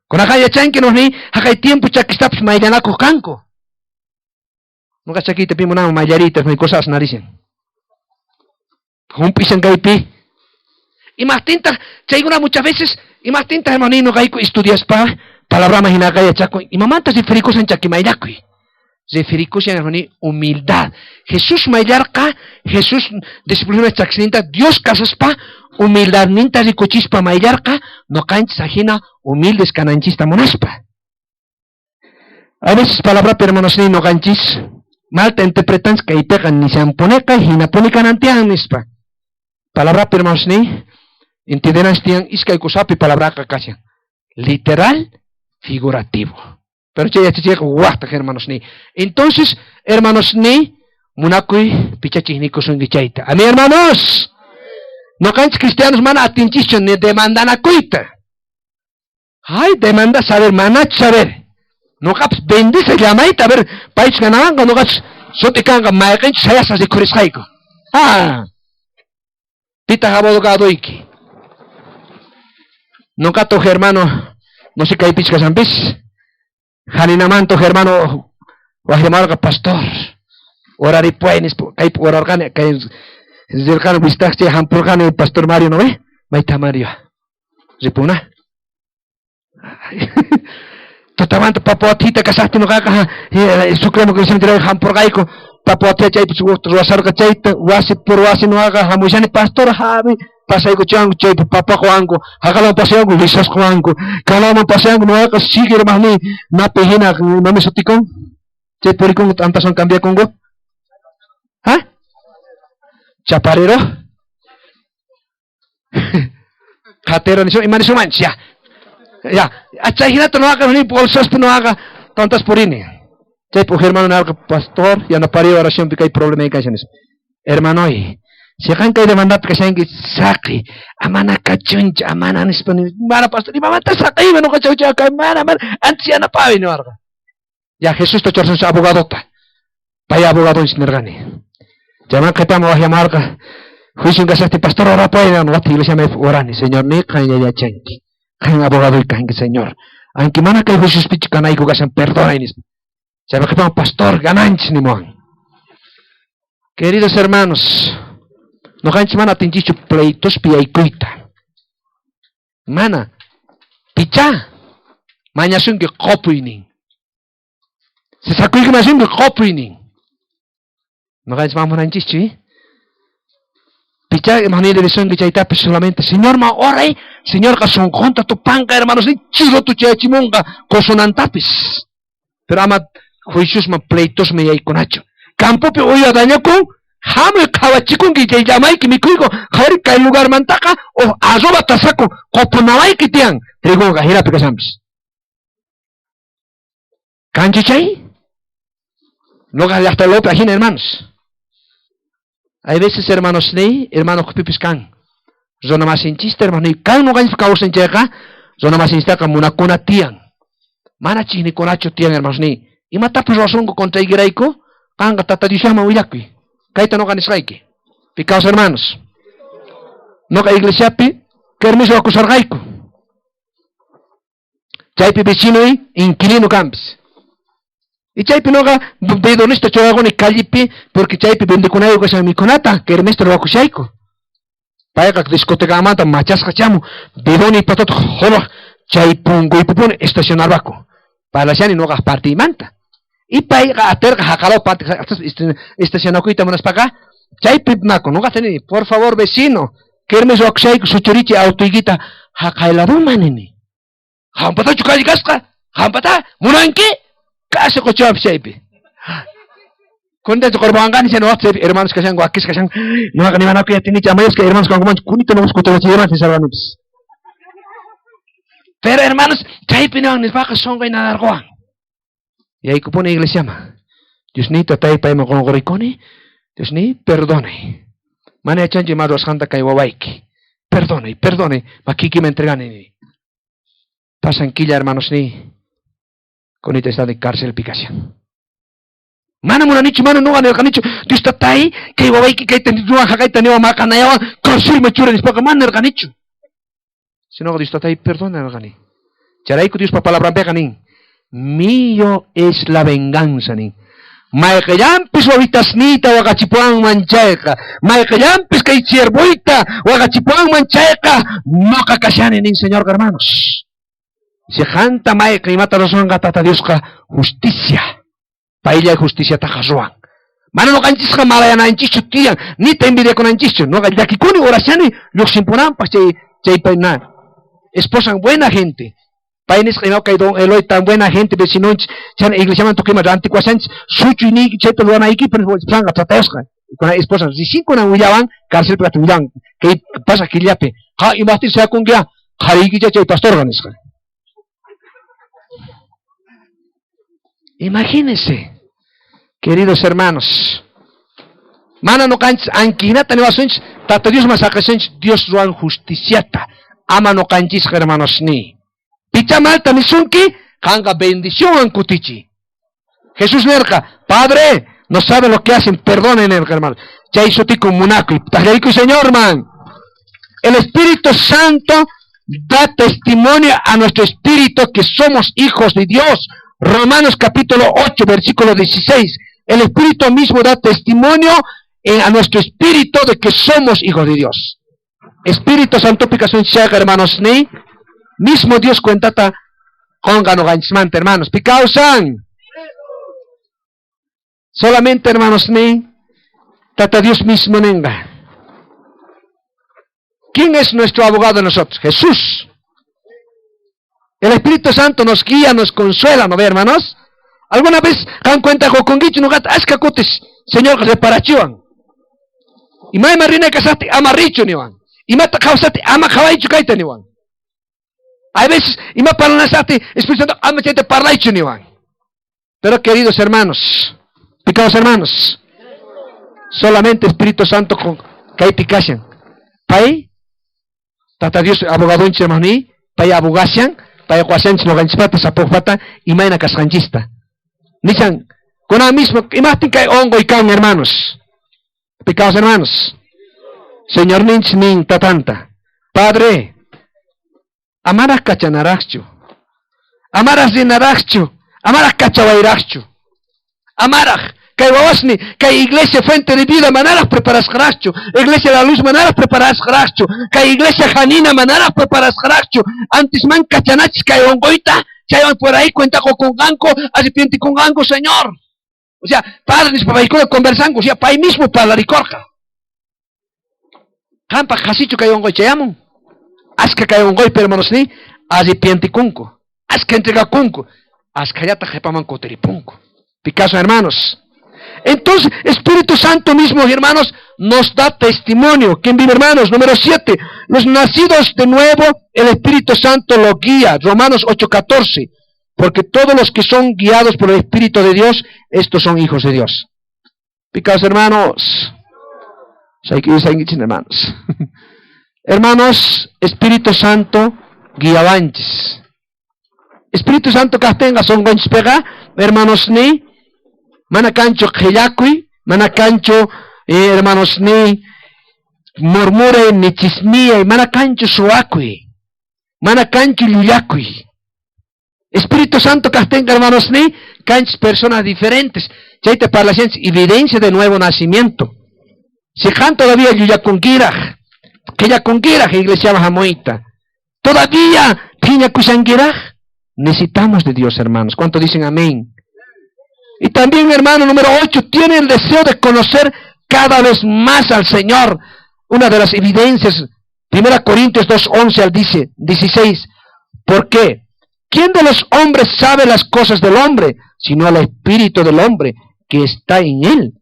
Kunaqa yachanki ni haqay tiempo chakistapis mayllanakuq kanku. Nuqa chakiyta pimunaman mayllariyta may cosas narishan. Hump'ishan kaypi. Imaqtintaq chaykuna muchas veces imaqtintaq hermano nuqayku estudiaspa palabraman hinaqa yachakun imamanta referikusan chaki mayllakuy. Referikushan hermano humildad. Jesús mayllarqa, Jesús disciplina chakisninta Dios kasaspa humildadninta rikuchispa mayllarqa nuqanchis ajina humildes kananchista munaspa. A veces palabrapi hermanos ni nuqanchis malta interpretanchis kaypiqa nishanpuniqa hinapuni kanantian nispa. Palabrapi hermanos ni entiendenanchis tiyan iskay kusapi palabraqa kashan. Literal, figurativo. Pero chay yachachiyqa waqtaq hermanos ni. Entonces, hermanos ni, munakuy pichachijnikusunki chayta. Amén, hermanos. Nuqanchis cristianos mana atinchischu ni demandanakuyta. Ay, demanda saber, manachu saber. Nuqapas bendice llamayta, a ver, paychus ganawanqa, nuqachus suti kanqa mayqinchus sayasqa rikhurisqayku. Ah. Pitaq abogadoyki. Nuqata uj hermano, no sé kaypichus kashanpis, Haninamanta uj hermano waqllamarqa pastor. Oraripuay nispa, kaypi orarqani, kay rirqani visitaq chay hampurqani pastor Mario, ¿no ve? Mayta Mario. Ripuna. Tutamanta papuatita kasaqti nuqaqa sucramo kusimtiray hampurqayku papuatita chaypi ruwasarqa chayta wasi por wasi nuqaqa hamushani pastor habi pasaykuchanku chaypi papaquwanku haqalaman pasayanku risasquwanku kalaman pasayanku nuqaqa sigue hermano napi hina imami sutikun chay purikunku t'antaswan cambiakunku. ¿Ah? Chaparero. Jatero nisun ima nisumanchis ya. Ya, chay hinata nuqaqa ni bolsaspi nuqaqa tantas purini. Chaypi uj hermano narqa pastor yanapariy oracionpi kay problema kashan nispa. Hermanoy, si qan kay demandapi kashanki saqi, amana kachuncha, amana nispa mana pastor imamanta saqiyman nuqa chawcha kay mana mana antes yanapawi niwarqa. Ya Jesusta churasunchis abogadota. Pay abogadonchis nirqani. Chayman qhipaman waqllamarqa juicio kashaqtin pastor orapay nuqata iglesiaman orani, Señor ni qan yachanki. Qan abogadoy kanki, Señor. Aunque mana kay juiciospichu kanayku kashan perdonay nispa. Chayman qhipaman pastor gananchis nimuwan. Queridos hermanos, nuqanchis mana atinchischu pleitospi yaykuyta. Mana pichá mañasunki qopuynin. Sisakuyki mañasunki qopuynin. Nuqanchis mana munanchischu, eh? Pichá imaniyta risunki chaytapis solamente Señor ma oray, Señorqa sunqunta tupanqa hermanos ni chirutu chayachimunqa qusunantapis. Pero ama juiciosman pleitosman yaykunachu. Campopi uywa dañakun, hamuy qhawachikunki chay llamayki mikhuyku, qhawari kay lugarmantaqa uj arroba tasaku qupunawayki tiyan, trigonqa hinapi kashanpis. Kanchu chay? Nuqa llaqta lope ajina hermanos. Hay veces hermanos ni, hermanos pipis kan. Runa masinchista hermanos ni, kan nuqanchis kawsan chayqa, runa masinchistaqa munakuna tiyan. Mana chijnikunachu tiyan hermanos ni. Imatapas ruwasunku contraykirayku, qanqa Tata Diosllaman willakuy. Kayta nuqa nisqayki. Picaos hermanos. Nuqa iglesiapi kermis ruwakusarqayku. Chaypi vecinoy inquilino kanpis. Y chaypi nuqa bidonista churaquni callepi porque chaypi vendekunayku kashan mikhunata kermista ruwakushayku. Payqa discotecamanta machasqa chamu bidoni patata jolaq chay punkuypipuni estacionarbaku. Parlashani nuqaq partiymanta. Y payqa aterqa haqalaw parte estacionakuyta munaspaqa chaypi naku nuqa teni por favor vecino kermes ruwakushayku suchurichi autoykita haqayladuman nini. Hampatachu calle kasqa? Hampata munanki? Casi qochawapi chaypi. Kunitachu qurbanqani chay nuqaq chaypi hermanos kashanku wakis kashanku nuqaqa nimanakuy atinichu amayasqa hermanos kankumanchu kunita nuqas kutawachiymanchu nisarqanipis. Pero hermanos chaypi niwan nispaqa sunquy nanarquwan. Yaykupuni iglesiaman. Diosniyta tatay payman qunqurikuni. Diosniy, perdonay. Mana yachanchu ima ruwasqanta kay wawayki. Perdonay, perdonay. Makiykiman entregani nini. Pasan killa, hermanos, ni. Kunita está de cárcel kashan. Mana munanichu, mana nuqa nirqanichu. Dios tatay, kay wawayki kayta ruwan haqayta niwan maqanayawan cárcelman churay nispaqa mana nirqanichu. Sino Dios tatay, perdona nirqani. Chayrayku Diospa palabranpiqa nin. Mío es la venganza nin. Mayqillanpis wawitasniyta waqachipuwanman chayqa, mayqillanpis kay siervoyta waqachipuwanman chayqa, nuqa kashani nin Señor hermanos. Si qanta mayqin imata ruwanqa Tata Diosqa justicia. Paylla justiciataqa ruwan. Mana nuqanchisqa malayananchikchu tiyan, nita envidiakunanchischu. Nuqa llakikuni orashani lluqsimpunanpaq chay chay na. Esposan buena gente. Pay nisqa ima kay don Eloy tan buena gente vecinonchis, chayna iglesiaman tukuyma rantikuashanchis, suchuyniyki chayta ruwanaykipaq nispa tratayasqa. Kuna esposa recién kunan willawan cárcelpi willawan kay pasaq killapi. Qa imaptin sayakunkiya qhariykicha chay pastorqa nisqa. Imagínense, queridos hermanos. Mana nuqanchis ankihinata niwasunchis, Tata Diosman saqasunchis, Dios ruwan justiciata. Ama nuqanchisqa hermanos ni. Picha malta nisunki, qanqa bendición kutichi. Jesús nirqa, Padre, no saben lo que hacen, perdonen, hermano. Chay sutiku munakuy, taqllaykuy Señor, man. El Espíritu Santo da testimonio a nuestro espíritu que somos hijos de Dios. Romanos capítulo 8, versículo 16. El Espíritu mismo da testimonio a nuestro espíritu de que somos hijos de Dios. Espíritu Santo picasun chaqa, hermanos, ni mismo Dios cuentata qunqa nuqanchismanta, hermanos. Picausan. Solamente, hermanos, ni Tata Dios mismo nenga. ¿Quién es nuestro abogado de nosotros? Jesús. El Espíritu Santo nos guía, nos consuela, ¿no ve, hermanos? ¿Alguna vez dan cuenta con nuqata achka kutis, Señor reparachiwan? Imayman rina kasaqti ama richu niwan. Imata qhawasaqti ama qhawaychu kayta niwan. Hay veces ima parlanasaqti Espíritu Santo ama chayta parlaychu niwan. Pero queridos hermanos, picados hermanos, solamente Espíritu Santo con kaypi kashan. Pay, Tata Dios abogadonchis hermanos ni, pay abogashan, pay quashanchis nuqanchispata sapuqpata imayna kasqanchista. Nichan, kunan mismo, imaptin kay unquy kan hermanos. Picados hermanos. Señor ninchis nin tatanta. Padre, amaraq kachanaraqchu. Amaraq rinaraqchu. Amaraq kachawayraqchu. Amaraq kay wawasni, kay iglesia fuente de vida manaraq preparasqaraqchu. Iglesia la luz manaraq preparasqaraqchu. Kay iglesia janina manaraq preparasqaraqchu. Antes man kachanachis kay unquyta, chaywan por ahí cuenta qunqanku, arrepientikunqanku, Señor. O sea, padre nispa paykuna conversanku, o sea, pay mismo parlarikurqa. Qampaq qhasichu kay unquy chayamun. Achka kay unquypi hermanos ni arrepientikunku, achka entregakunku, achkallata qhipaman kutiripunku. Picasso, hermanos. Entonces, Espíritu Santo mismo, hermanos, nos da testimonio. ¿Quién vive, hermanos? Número 7. Los nacidos de nuevo, el Espíritu Santo lo guía. Romanos 8:14. Porque todos los que son guiados por el Espíritu de Dios, estos son hijos de Dios. Picados, hermanos. Hermanos. Hermanos, Espíritu Santo guiawanchis. Espíritu Santo kaqtinqa sunqunchispiqa, hermanos ni, mana kanchu qhillakuy, mana kanchu, hermanos ni, murmuray ni chismiyay, mana kanchu suwakuy, mana kanchu llullakuy. Espíritu Santo kaqtinqa, hermanos ni, kanchis personas diferentes. Chayta parlashanchis evidencia de nuevo nacimiento. Si qan todavía llullakunkiraq, qillakunkiraq iglesiaman hamuyta, todavía phiñakushankiraq, necesitamos de Dios, hermanos. ¿Cuánto dicen amén? Y también, hermano, número 8, tiene el deseo de conocer cada vez más al Señor. Una de las evidencias, 1 Corintios 2, 11 al 16. ¿Por qué? ¿Quién de los hombres sabe las cosas del hombre, sino el Espíritu del hombre que está en él?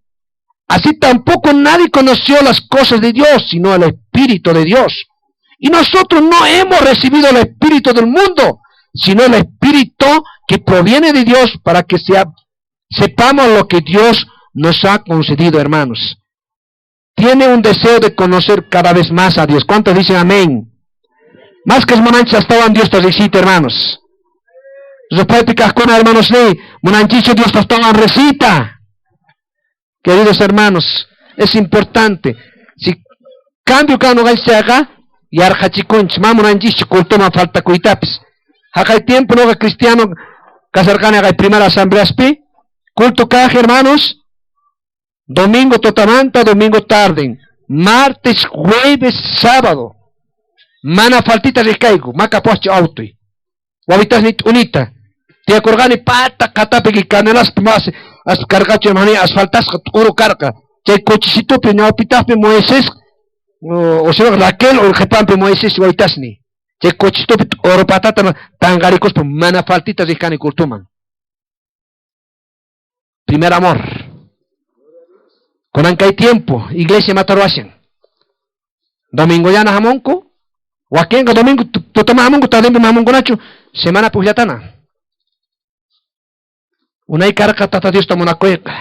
Así tampoco nadie conoció las cosas de Dios, sino el Espíritu de Dios. Y nosotros no hemos recibido el Espíritu del mundo, sino el Espíritu que proviene de Dios para que sepamos lo que Dios nos ha concedido, hermanos. Tiene un deseo de conocer cada vez más a Dios. ¿Cuántos dicen amén? Más que munanchis astawan Diosta riqsiyta, hermanos. Rupaypi kaqkuna, hermanos, ni munanchichu Diosta astawan riqsiyta. Queridos hermanos, es importante. Si cambio kan noqanchikqa yarqachikunchik, ma munanchischu cultoman faltakuytapis. Haqay tiempo noqa cristiano kasarqani haqay primera asambleaspi, culto kaq, hermanos, domingo tutamanta, domingo tarde, martes, jueves, sábado. Mana faltita riqkayku, makapuwaschu autoy. Wawitasni t'unita. Tiyakurqani pata qatapi canelaspi mas as karqachu hermano, asfaltasqa t'uru karqa. Chay cochecitopi ñawpitaqpi Moisés, o sea, Raquel urqhipanpi Moisés wawitasni. Chay cochecitopi t'uru patata tanqarikuspa mana faltita riqkani cultuman. Primer amor. Kunan kay tiempo, iglesia mataruashan. Domingo yana hamunku, wakinqa domingo tutama hamunku, tardempi hamunkunachu, semana puqllatana. Unay karqa Tata Diosta munakuyqa.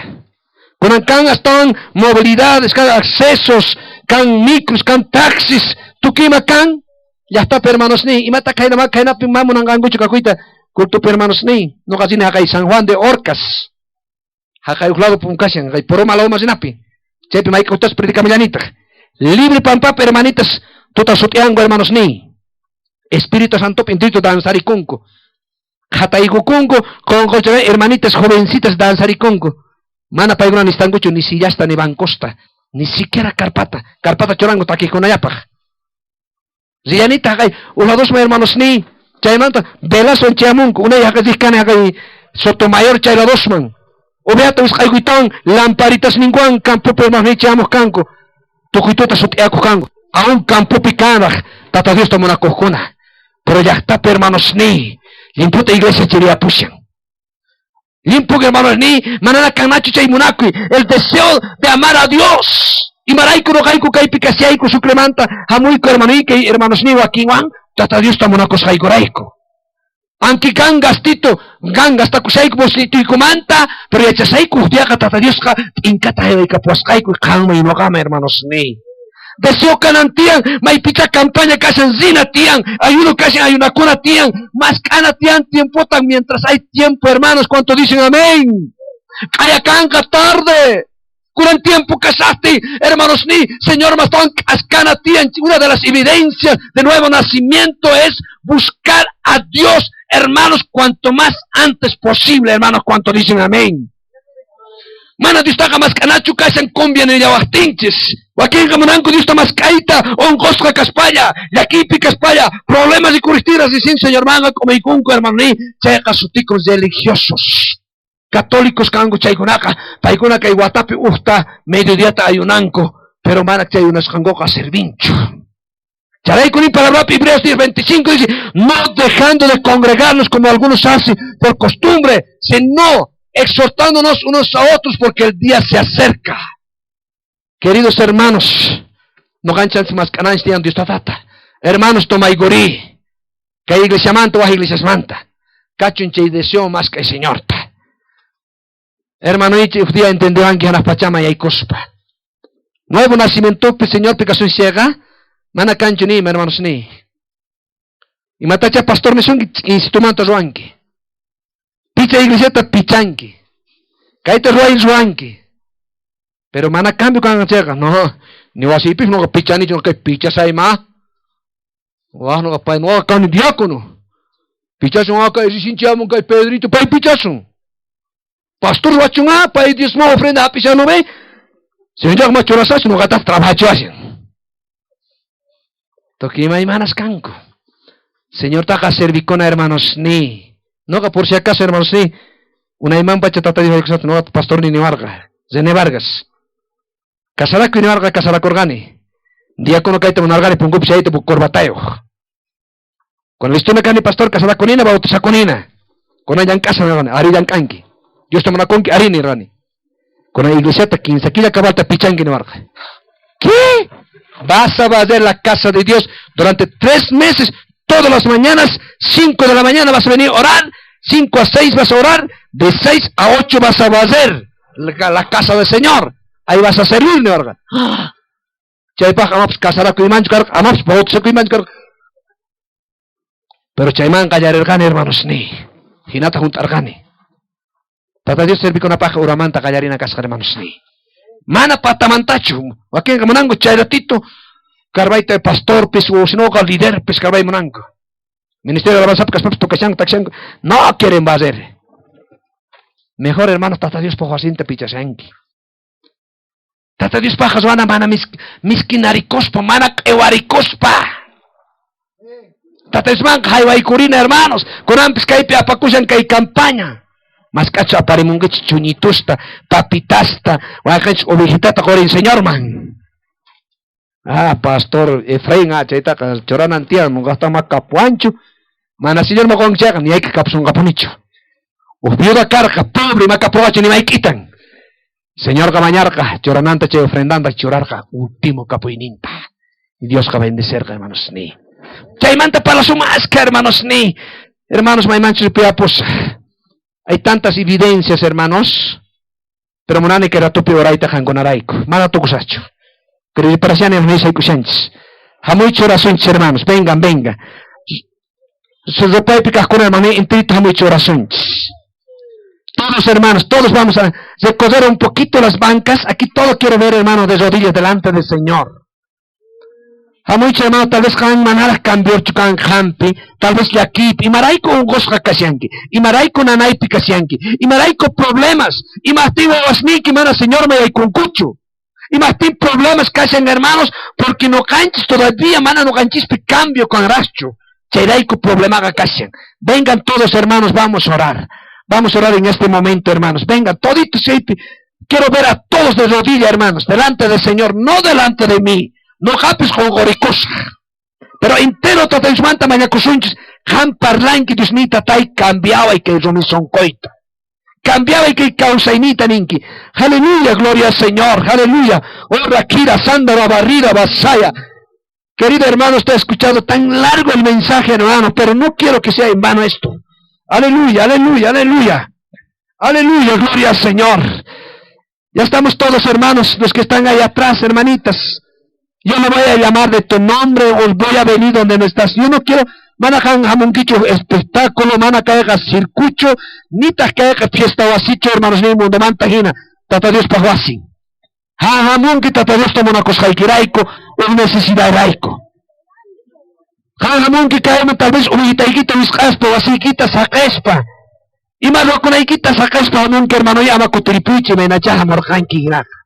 Kunan kan astawan movilidades, kan accesos, kan micros, kan taxis, tukima kan. Llaqtapi hermanos ni, imata kayna kaynapi ma munanqankuchu kakuyta, cultopi hermanos ni, noqa rini haqay San Juan de Orcas. Haqay huk lado punkashan, haqay Poroma lado masinapi. Chaypi mayk'utas predikamillanitaq. Libre pampapi hermanitas, tuta sut'ianku hermanos ni. Espíritu Santo intrito danzarikunku. Qhataykukunku, qonqocha hermanitas jovencitas danzarikunku. Mana paykuna nistankuchu ni sillasta ni bancosta, ni siquiera carpata. Carpata churanku takikunallapaq. Rillanita haqay uladosma hermanos ni. Chaymanta velaswan chayamunku, unay haqay riqkani haqay Sotomayor chay ladosman. Oveata wisq'aykuytawan lamparitas ninkuwan campopi hermanos ni chayamuq kanku. Tukuytuta sut'iyakuq kanku. Aún campopi kanraq Tata Diosta munakuqkuna. Pero llaqtapi hermanos ni, limputa iglesia chiriyapushan. Limpu hermanos ni, manana kannachu chay munakuy, el deseo de amar a Dios. Imarayku noqayku kaypi kashayku Sucremanta hamuyku hermanoyki hermanos ni wakinwan Tata Diosta munakusqaykurayku. Aunque kan gastito, kan gastakushayku bolsituykumanta, pero yachasayku huk diaqa Tata Diosqa t'inkata haywaykapuwasqayku qanman noqaman hermanos ni. Deseo kanan tiyan, maypicha campaña kashan rina tiyan, ayuno kashan ayunakuna tiyan, mask'ana tiyan tiempotan mientras hay tiempo, hermanos, ¿cuánto dicen amén? Kaya kanqa tarde. Kunan tiempo casaste, hermanos ni, Señor mastawan k'askana tiyan. Una de las evidencias de nuevo nacimiento es buscar a Dios, hermanos, cuanto más antes posible, hermanos, cuanto dicen amén. Mana Diostaqa mask'anachu kashan cumbia nillawaqtinchis. Wakinqa munanku Diosta mask'ayta, unqusqa kaspalla, llakiypi kaspalla, problemas rikurishtiras dicen, Señor manqa k'umaykunku, hermano ni, chayqa sutikun religiosos. Católicos kanku chaykunaqa, paykuna kay watapi uqta mediodiata ayunanku, pero mana chay ayunasqankuqa servinchu. Chayrayku ni palabrapi Hebreos 10:25 dice, no dejando de congregarnos como algunos hacen por costumbre, sino exhortándonos unos a otros porque el día se acerca. Queridos hermanos, no ganchan más cananch tiyan Dios tata. Hermanos, tomayguri, kay iglesia manta, waj iglesias manta. Kachun chay deseo más que el Señor ta. Hermano, ichi uk día entenderán que hanaq pachama yaykuspa. Nuevo nacimiento, Señor, pikasun ciega, mana kanchu ni, hermanos ni. Imatacha pastor nisunki, institumanta ruwanki. Picha iglesiata pichanki. Kayta ruway ruwanki. Pero mana cambio kan chayqa, no, ni wasipis noqa pichanichu, no kay pichasayma. Waj noqa pay, noqa kani diácono. Pichasun aka risinchiamun kay Pedrito, pay pichasun. Pastor ruwachun, pay diezmo ofrenda hapishan ve. Señor ma churasach noqataq trabajachiwashan. Tukuy imaymanas kanku. Señor taqa servikuna hermanos ni. Noqa por si acaso hermanos ni. Unayman pacha tata Dios noqa pastor ni niwarqa. René Vargas. Casarakuy niwarqa casarakurqani. Diácono kayta munarqani punkupi chayta corbatayuq. Con listuna kani pastor casarakunina bautizakunina. Kunan llank'asaq nirqani, ari llank'anki. Dios te munakunki ari nirqani. Con la iglesiata quince killa cabalta pichanki niwarqa. ¿Qué? Vas a barrer la casa de Dios durante 3 meses, todas las mañanas, 5 de la mañana vas a venir a orar 5 a 6 vas a orar, de 6 a 8 vas a barrer la casa del Señor. Ahí vas a servir, niwarqa. Chaypaq amapas casarakuymanchu karqa, amapas bautizakuymanchu karqa. Pero chayman qallarirqani, hermanos, ni. Hinata hunt'arqani. Tata Dios servikunapaq uramanta qallarina kasqa, hermanos, ni. Mana patamantachu. Wakinqa munanku chay ratito karbayta pastorpis o sinoqa liderpis karbay munanku. Ministerio de Alabanza kaspapas tocashanku, takshanku. No quieren barrer. Mejor, hermanos, Tata Dios paq wasinta pichashanki. Tata Dios paq ruwana mana miskinarikuspa, mana q'ewarikuspa. Tata Diosmanqa haywaykurina, hermanos. Kunanpis kaypi apakushan kay campaña. Mask'achu aparimunkichik chuñitusta, papitasta, waqanchik ovejitata qorin Señorman. Ah, pastor Efraín, ah, chaytaqa churanan tiyan, nuqaqta ma kapuanchu. Mana Señor ma qonki chayqa, ni hayka kapusunqapunichu. Uj viuda karqa, pobre, ma kapuwachu ni mayk'itan. Señorqa mañarqa, churananta chay ofrendanta churarqa, último kapuyninta. Y Diosqa bendicerqa, hermanos, ni. Chaymanta parlasumasqa, hermanos, ni. Hermanos, maymanchus ripuyapusaq. Hay tantas evidencias, hermanos. Pero munani kay ratupi orayta qankunarayku. Mana tukusaqchu. Preparación nisaykushanchis. Hamuychu orasunchis, hermanos. Vengan, vengan. Rupaypi kaqkuna, hermano, enterito hamuychu orasunchis. Todos, hermanos, todos vamos a recorrer un poquito las bancas. Aquí todo quiero ver, hermano, de rodillas delante del Señor. Hamuychu, hermano, tal vez qan manaraq cambiorchu kan hampi, tal vez llakipi, imarayku unqusqa kashanki, imarayku nanaypi kashanki, imarayku problemas, imaptin wawasniyki mana Señorman yaykunkuchu. Imaptin problemas kashan, hermanos, porque noqanchis todavía mana noqanchispi cambio kanraqchu. Chayrayku problemaqa kashan. Vengan todos, hermanos, vamos a orar. Vamos a orar en este momento, hermanos. Vengan, toditos, quiero ver a todos de rodilla, hermanos, delante del Señor, no delante de mí. No hapis qonqorikusaq. Pero entero Tata Diosmanta mañakusunchis, qan parlanki Diosnita tay cambiaway kay rumi sonqoyta. Cambiaway kay kawsaynita ninki. Aleluya, gloria al Señor, aleluya. Oh, Rakira, Sandra, Barrira, Basaya. Querido hermano, usted ha escuchado tan largo el mensaje, hermano, pero no quiero que sea en vano esto. Aleluya, aleluya, aleluya. Aleluya, gloria al Señor. Ya estamos todos, hermanos, los que están ahí atrás, hermanitas. Yo me voy a llamar de tu nombre, os voy a venir donde no estás. Yo no quiero, mana han hamunquicho espectáculo, mana caiga circucho, ni ta caiga fiesta o asicho, hermanos, ni mundo mantajina. Tata Dios pahuasin. Ha hamunki tata Dios toma una cosa haikiraiko, o necesidad raico. Ha hamunki caeme tal vez ubitaikita misqaspa, wasiquita saqespa. Ima rokunaykita saqespa hamunki, hermano, ya ama kutiripuichi, menachaja morqanki hinaqa.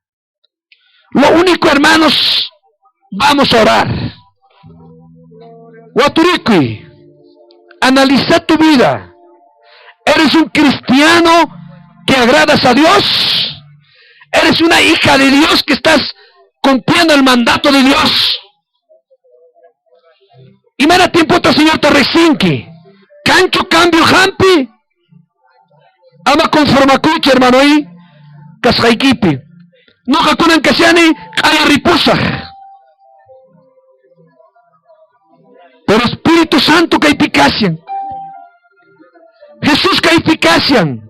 Lo único, hermanos, vamos a orar. Waturikui, analiza tu vida. ¿Eres un cristiano que agradas a Dios? ¿Eres una hija de Dios que estás cumpliendo el mandato de Dios? Y mira tiempo otro Señor te resinque. Cancho cambio hampi. Ama conforma cucha, hermano, y kasqaykipi. Noqa kunan kashani q'ayaripusaq. Pero Espíritu Santo kaypi kashan. Jesús kaypi kashan.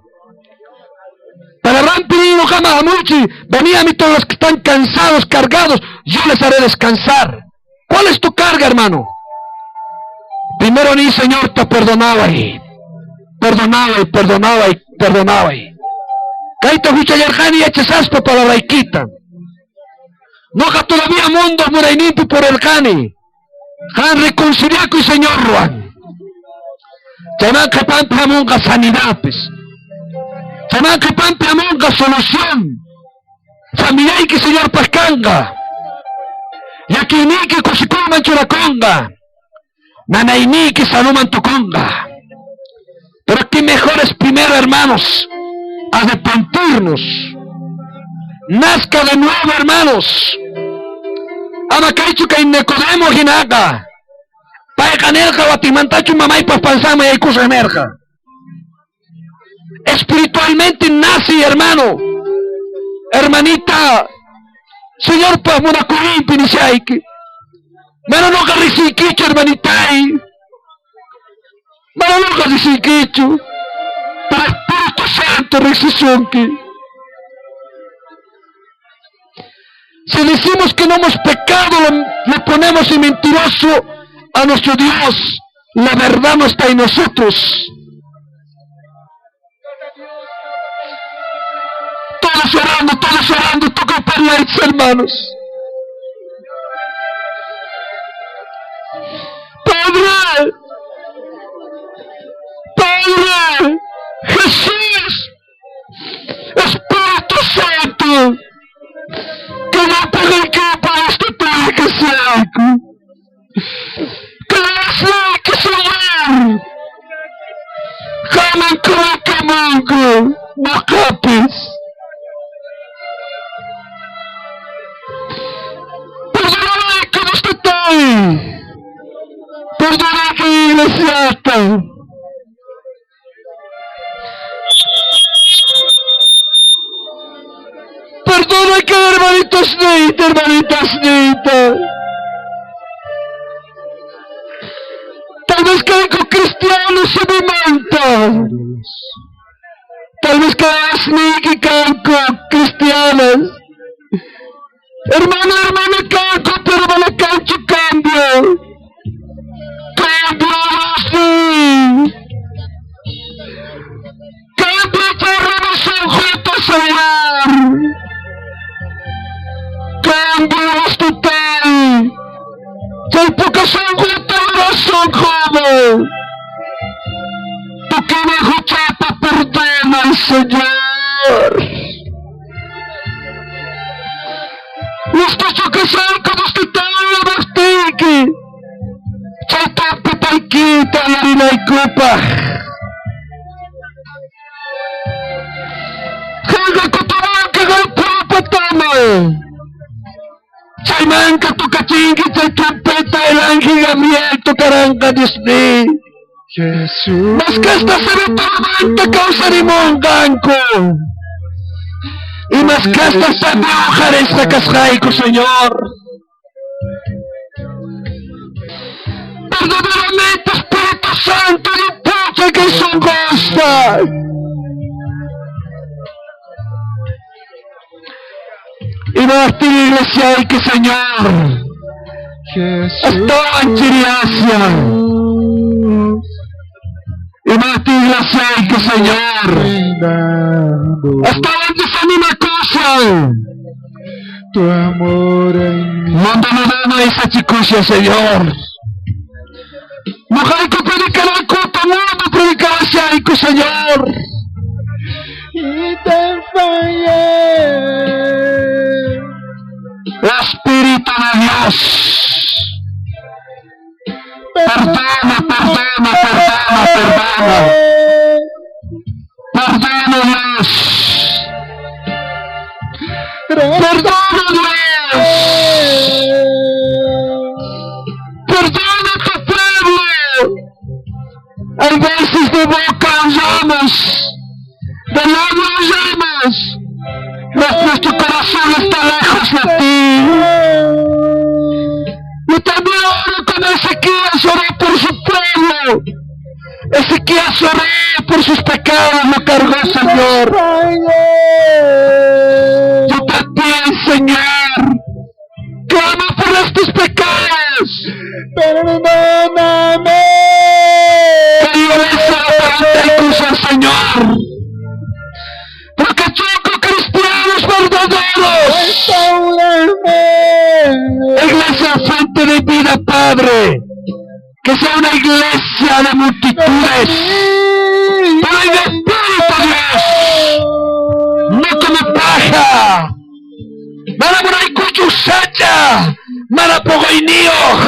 Para rampirino kama hamuchi, venid a mí todos los que están cansados, cargados, yo les haré descansar. ¿Cuál es tu carga, hermano? Primero ni Señor te perdonaba y perdonaba y perdonaba y perdonaba y. Kaita huchayarjani yachasaspa palabraykita. Noqa todavía mundo murayninpi por el jani. Jan reconciliakuy Señor Juan. Chayman qhipanpi hamunqa sanidadpis. Chayman qhipanpi hamunqa solución. Familiayki Señorpaq kanqa. Llakiyniyki kusikuyman churakunqa. Nanayniyki saluman tukunqa. Pero qué mejor es primero, hermanos, arrepentirnos. Nazca de nuevo, hermanos. Ama kaychu kay Nicodemo hinaqa. Payqa nirqa watimantachu mamaypaq pansanman yaykusaq nirqa. Espiritualmente nace, hermano. Hermanita, Señorpaq munakuyninpi nishayki. Mana noqa risiykichu, hermanitay. Mana noqa risiykichu. Santo riqsisunki. Si decimos que no hemos pecado, lo ponemos en mentiroso a nuestro Dios. La verdad no está en nosotros. Todos orando, todos orando, toca parlarse, hermanos. Padre, Padre, Jesús, Espíritu Santo, que no que para este que sea. Que que Señor. Kaman kamango, makapis. Perdóname que estoy. Perdóname que iglesia. Perdona que hermanitos nita, hermanitas nita. Tal vez que cristiano se me manta. Tal vez que que canco cristianas. Hermano, hermana, canco, pero no le cancho cambio. Cambio, sí. Cambio, tu juntos, Señor. Cambio total. Chay poca sonqo razón joven. Tukina huchata perdona al Señor. Los que son como total bastiki. Chay tampi paykita yarinaykupaq. Haga kutumanka galpapatama. Chaymanka tocachinki chay trompeta el ángel Gabriel tocaranga Dios mío. Jesús. Mas que esta se ve tormenta kawsarimunqanku. Y más que esta se ve kasqayku, Señor. Verdaderamente Espíritu Santo limpucha que son cosas. Y más iglesia hay que Señor. Jesús. Hasta Chiriasia. Y más iglesia hay que Señor. Reinando. Hasta donde se anima cosa. Tu amor en mí. Mundo no esa chicucha, Señor. Mujer que predicar al culto, mundo predicar hacia el Señor. Y te fallé. Espíritu de Dios. Perdona, perdona, perdona, perdona. Perdona, Dios. Perdona, Dios. Perdona a tu pueblo. A veces de boca hablamos, de labio hablamos, mas nuestro corazón está lejos de ti. Yo también oro como Ezequías oró por su pueblo. Ezequías oró por sus pecados, lo cargó, Señor. Yo también, Señor, clamo por estos pecados. Perdóname. Que iglesia levanta al Señor. Porque choco cristianos verdaderos. Restaurame. Iglesia fuente de vida, Padre. Que sea una iglesia de multitudes. Pero en espíritu, Dios. No como paja. Mana munaykuchu sacha. Mana pogoyniyuq.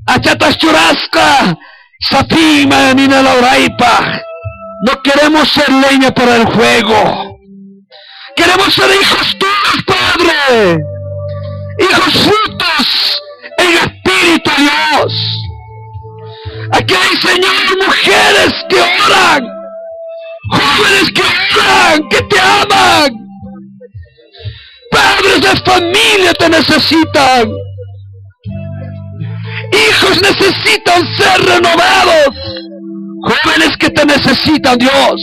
Achatas churasqa. Sapima nina lauraypaq. No queremos ser leña para el fuego. Queremos ser hijos tuyos, Padre. Hijos frutos en espíritu, Dios. Aquí hay, Señor, mujeres que oran. Jóvenes que oran, que te aman. Padres de familia te necesitan. Hijos necesitan ser renovados. Jóvenes que te necesitan, Dios.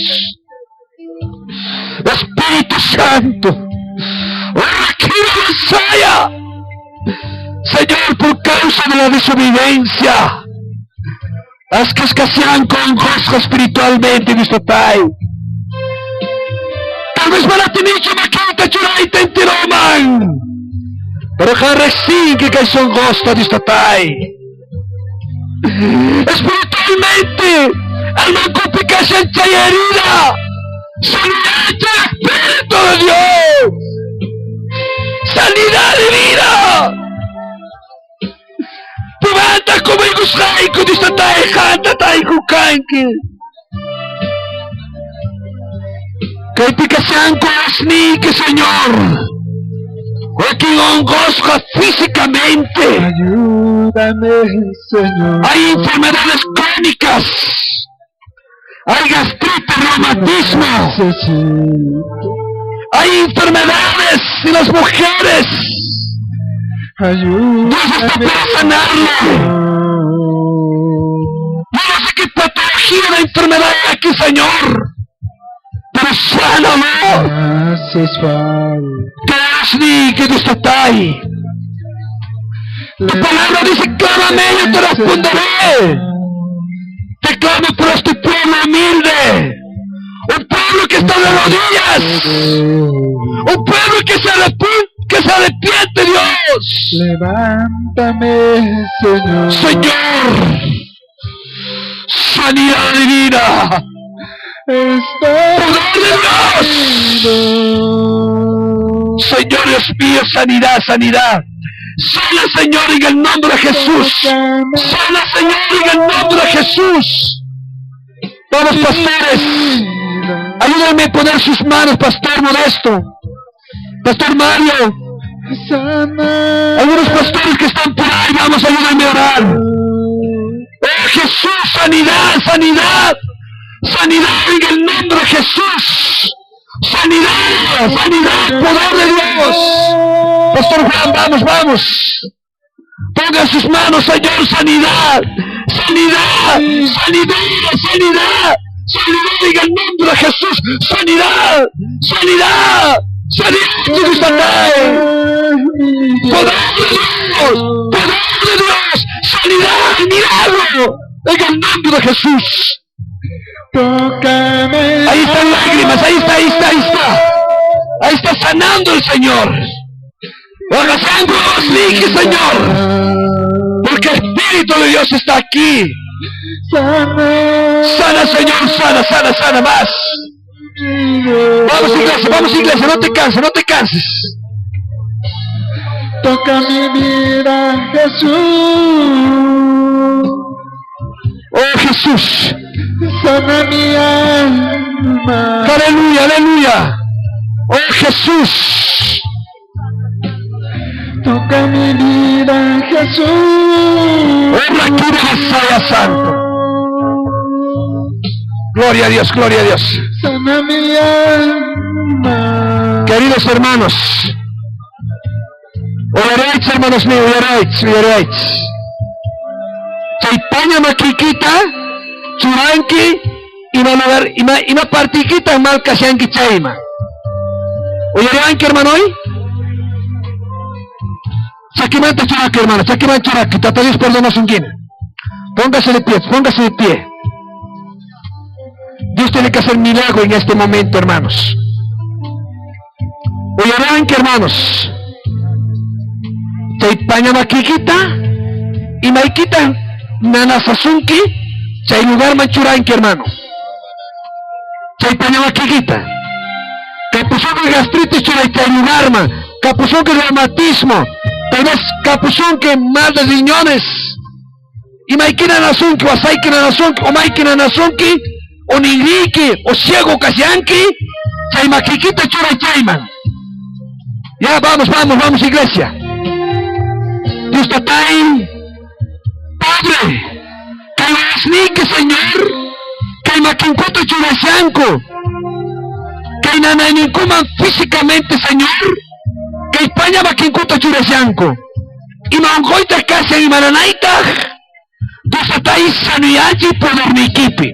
Espíritu Santo. Señor, por causa de la desobediencia, haz que escasean con gozo espiritualmente, nuestro Pai. Tal vez van a tener que churaita enteroman. Pero que que son gozo, nuestro Pai. Espiritualmente, alma complicación herida. Sanidad del Espíritu de Dios. Sanidad divina. Pumanta como igusayko dista taijanta taijukanki. Kaypikashanku asniyki, Señor. Wakin onqosqa físicamente. Ayúdame, Señor. Hay enfermedades crónicas. Hay gastritis, reumatismo. Necesito. Hay enfermedades en las mujeres. Ayúdame, Dios está para sanarlo. No sé qué patología de enfermedad hay aquí, Señor. Pero sánalo. Haces falta. Krasni, que Dios está ahí. Tu palabra dice, clámame, yo te responderé. Te clamo por este pueblo humilde. Un pueblo que está de rodillas. Un pueblo que se arrepiente, que se arrepiente, Dios. Levántame, Señor. Señor, sanidad divina. Estoy Poder de Dios. Señor Dios mío, sanidad, sanidad. Sana, Señor, en el nombre de Jesús. Sana, Señor, en el nombre de Jesús. Vamos, pastores. Ayúdenme a poner sus manos, Pastor Modesto. Pastor Mario. Sana. Algunos pastores que están por ahí, vamos, ayúdenme a orar. ¡Oh, Jesús! ¡Sanidad, sanidad! ¡Sanidad en el nombre de Jesús! ¡Sanidad, sanidad! ¡Poder de Dios! Pastor Juan, vamos, vamos. Ponga sus manos, Señor, sanidad, sanidad, sanidad, sanidad, sanidad en el nombre de Jesús, sanidad, sanidad, sanidad, Dios Poder de Dios, poder de Dios, sanidad, milagro, en el nombre de Jesús. Tócame. Ahí están lágrimas, ahí está, ahí está, ahí está. Ahí está sanando el Señor. Señor. Porque el Espíritu de Dios está aquí. Sana. Sana, Señor, sana, sana, sana más. Vamos, iglesia, no te canses, no te canses. Toca mi vida, Jesús. Oh, Jesús. Sana mi alma. Aleluya, aleluya. Oh, Jesús. Toca mi vida, Jesús. Oh, Rakira Santo. Gloria a Dios, gloria a Dios. Sana mi alma. Queridos hermanos, oraréis, hermanos míos, oraréis, oraréis. Chaypaña makikita, churanki, ima lugar, ima, ima partikita mal kashanki chayma. Oyaranki, hermano, hoy. Chakimanta churaki, hermano, chakiman churaki, tata Dios perdona su quien. Póngase de pie, póngase de pie. Dios tiene que hacer milagro en este momento, hermanos. Oyaranki, hermanos. Chaypaña makikita, imaykita nanasasunki, chay lugar manchuranki, hermano. Chaypaña makikita. Capuzón gastritis churay chay lugarma, capuzón que reumatismo, tal vez capuzón que mal de riñones. Imaykina nasunki, o asaykina nasunki, o maykina nasunki, o ningriki, o ciego kasyanki, chay makikita churay chayman. Ya, vamos, vamos, vamos, iglesia. Dios tatay, Padre, kay Señor, kay makinkuta churasyanko, kay nanayninkuman físicamente, Señor, kay paña makinkuta churasyanko, ima onqoyta kashan ima nanaytaq, Dios tatay sanuyachi podernikipi,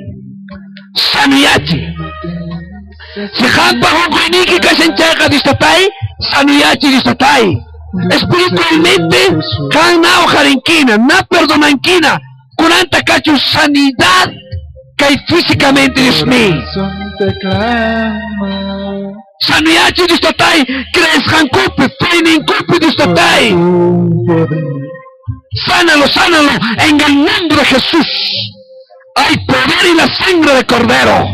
sanuyachi. Si qampa unquyniyki kashan chayqa Dios Tatay, sanuyachi Dios Tatay. Espiritualmente, qan na uqarinkina, na perdonankina, kunanta kachu sanidad kay físicamente Dios mío. Sanuyachi Dios Tatay, creesqankupi, feyninkupi Dios Tatay. Sánalo, sánalo en el nombre de Jesús. Hay poder en la sangre del Cordero.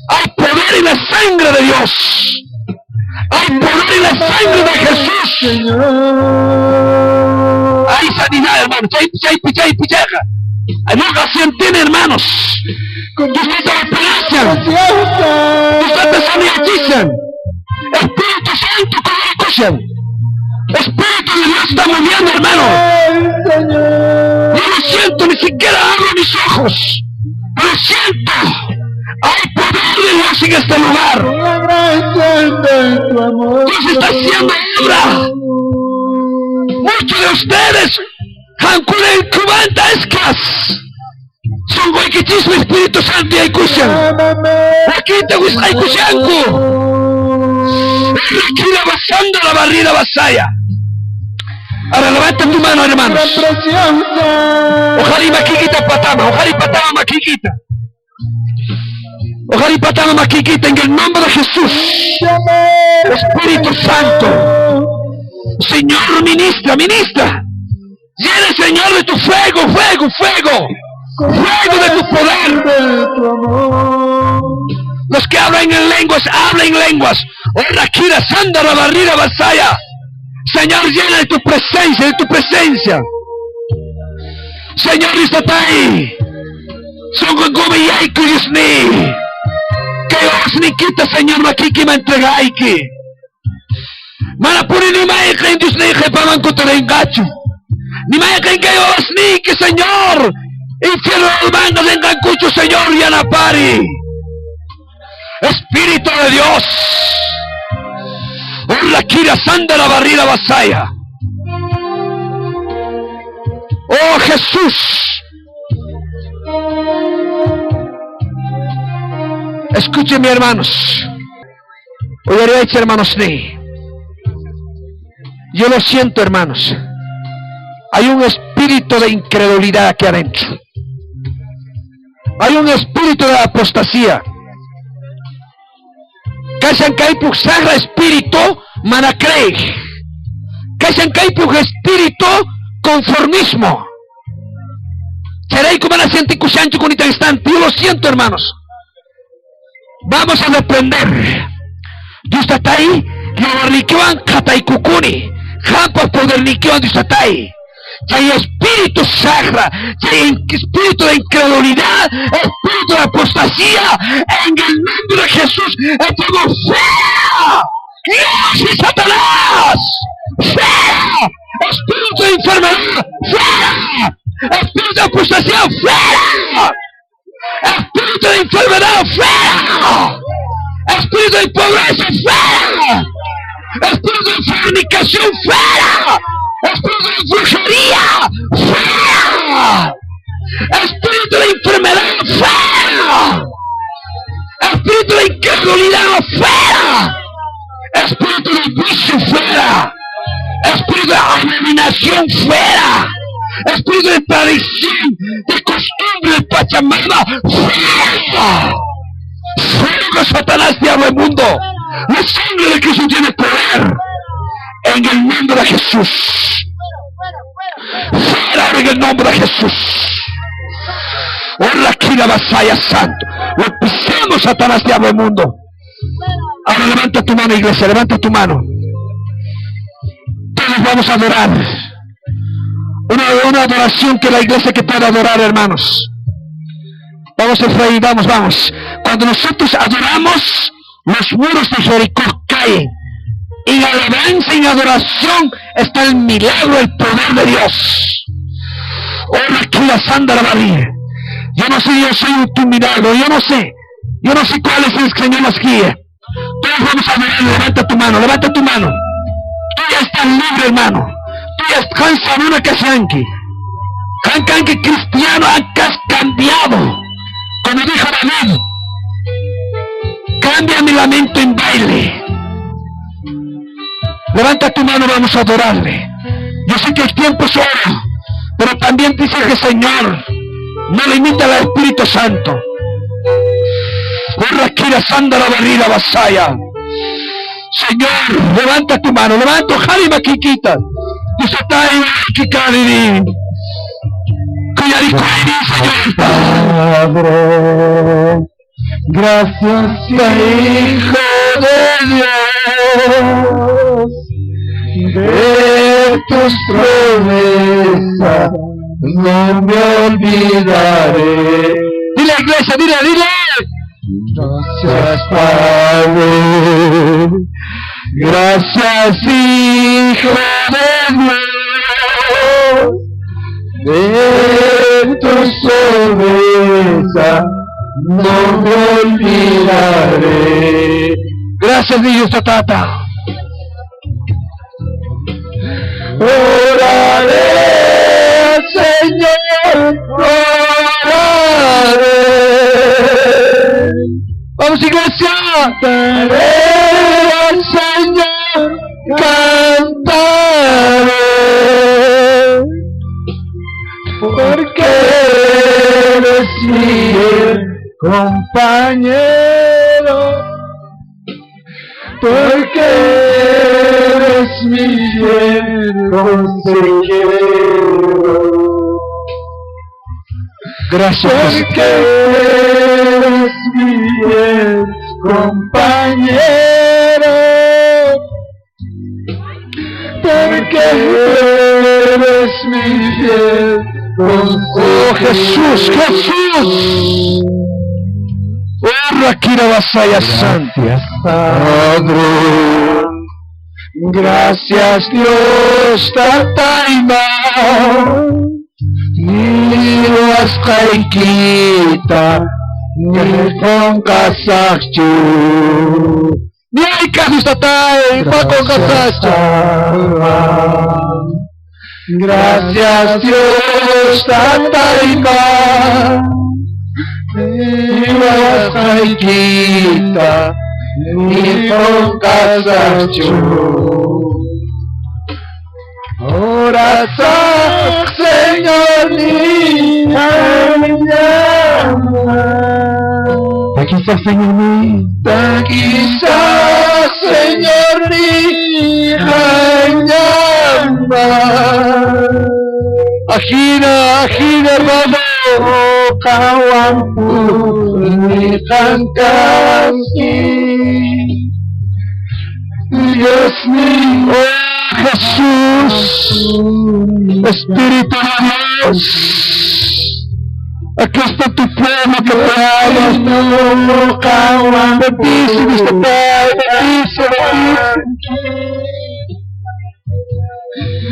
Hay poder en la sangre de Dios. Hay poder en la sangre de Jesús. Hay sanidad, hermanos. Chaypi, chaypi, chayqa. Hay tiene, hermanos. Dios te palacian. Dios te saniyachishan. Espíritu Santo, comunicación. Espíritu de Dios está moviendo, hermano. No lo siento, ni siquiera abro mis ojos. Lo siento. Hay poder de Dios en este lugar. Dios está haciendo obra. Muchos de ustedes hankuren kubanta eskas. Son guayquichismo Espíritu Santo y aykushan. Wakita wisqaykushanku. Rakira basando la barrida basaya. Ahora levanta tu mano, hermanos. Ojalá y maquiquita patama, ojalá y patama maquiquita. Ojalá y patama maquiquita en el nombre de Jesús. Espíritu Santo. Señor, ministra, ministra. Llena, Señor, de tu fuego, fuego, fuego. Fuego de tu poder. Los que hablan en lenguas, hablen en lenguas. Oh, Rakira, Sandra, Barrida, Basaya. Señor, llena de tu presencia, de tu presencia. Señor, Istatay. Son gomiyayku Diosni. Kay wasnikita, Señor, makiki mantregayki. Mana puri ni mayqin Diosni qhipaman kutirinqachu. Ni mayqin kay wasniki, Señor. Infierno mangas rinqankuchu, Señor, yanapari. Espíritu de Dios. Urrakira sanda la barrida basaya. Oh Jesús. Escúchenme, hermanos. Oye, hermanos, ni. Yo lo siento, hermanos. Hay un espíritu de incredulidad aquí adentro. Hay un espíritu de apostasía. Kashan kaypuk sagra espíritu mana creer. Kashan kaypuk espíritu conformismo. Chayrayku mana sientikushanchu kunita instante. Yo lo siento, hermanos. Vamos a reprender. Dios tatay, yawarnikiwan qataykukuni. Qampa podernikiwan Dios tatay. Chay espíritu sagra, chay espíritu de incredulidad, espíritu de apostasía, en el nombre de Jesús, echamos fuera. ¡Dios y Satanás! ¡Fuera! Espíritu de enfermedad, fuera. Espíritu de apostasía, fuera. Espíritu de enfermedad, fuera. Espíritu de pobreza, fuera. Espíritu de fornicación, fuera. Espíritu de brujería, fuera. Espíritu de enfermedad, fuera. Espíritu de incredulidad, fuera. Espíritu de vicio, fuera. Espíritu de abominación, fuera. Espíritu de tradición, de costumbre, de Pachamama, fuera. Fuego, Satanás, diablo inmundo. La sangre de Cristo tiene poder. En el nombre de Jesús. Fuera en el nombre de Jesús. Hola, Kira Basaya Santo. Lo pisamos, Satanás, diablo inmundo. Ahora levanta tu mano, iglesia, levanta tu mano. Todos vamos a adorar. Una adoración que la iglesia que pueda adorar, hermanos. Vamos, Efraín, vamos, vamos. Cuando nosotros adoramos, los muros de Jericó caen. En alabanza, en adoración, está el milagro, el poder de Dios. Hola, Kira Sandra María. Yo no sé, yo soy tu milagro, yo no sé. Yo no sé cuál es el Señor nos guía. Todos vamos a adorar, levanta tu mano, levanta tu mano. Tú ya estás libre, hermano. Tú ya estás en una casanqui. Kankanki cristiano, has cambiado. Como dijo David. Cambia mi lamento en baile. Levanta tu mano, vamos a adorarle. Yo sé que el tiempo es oro, pero también dice que el Señor no limita al Espíritu Santo. Señor, levanta tu mano, levanta Jarima Kikita. Señor. Padre, gracias, Hijo de Dios, de tus promesas no me olvidaré. Dile, iglesia, dile, dile. Gracias, Padre, gracias, Hijo de Dios, de tus promesas no me olvidaré. Gracias, niños Tata. Oraré al Señor, oraré. Vamos, iglesia. Cantaré al Señor, cantaré. Porque eres mi compañero, porque eres mi fiel consejero. Gracias, Porque eres mi fiel compañero, porque eres mi fiel consejero. Oh, Jesús, Jesús. Oh, Rakira Vasaya Santo. Gracias, Padre. Gracias, Dios, Tataima. Ni wasqaykita, ni qunqasaqchu. Ni hay casos, Tatay, Paco Casacho. Gracias, Dios, Tataima. Ni wasqaykita, ni qunqasaqchu. Orasaq, Señor, ni Takisaq, Señor, ni. Takisaq, Señor, ni Ajina, ajina, hermano. Dios mío, Oh, Jesús, Espíritu de Dios, aquí está tu pueblo que te ama. Bendice, nuestro Padre, bendice, bendice.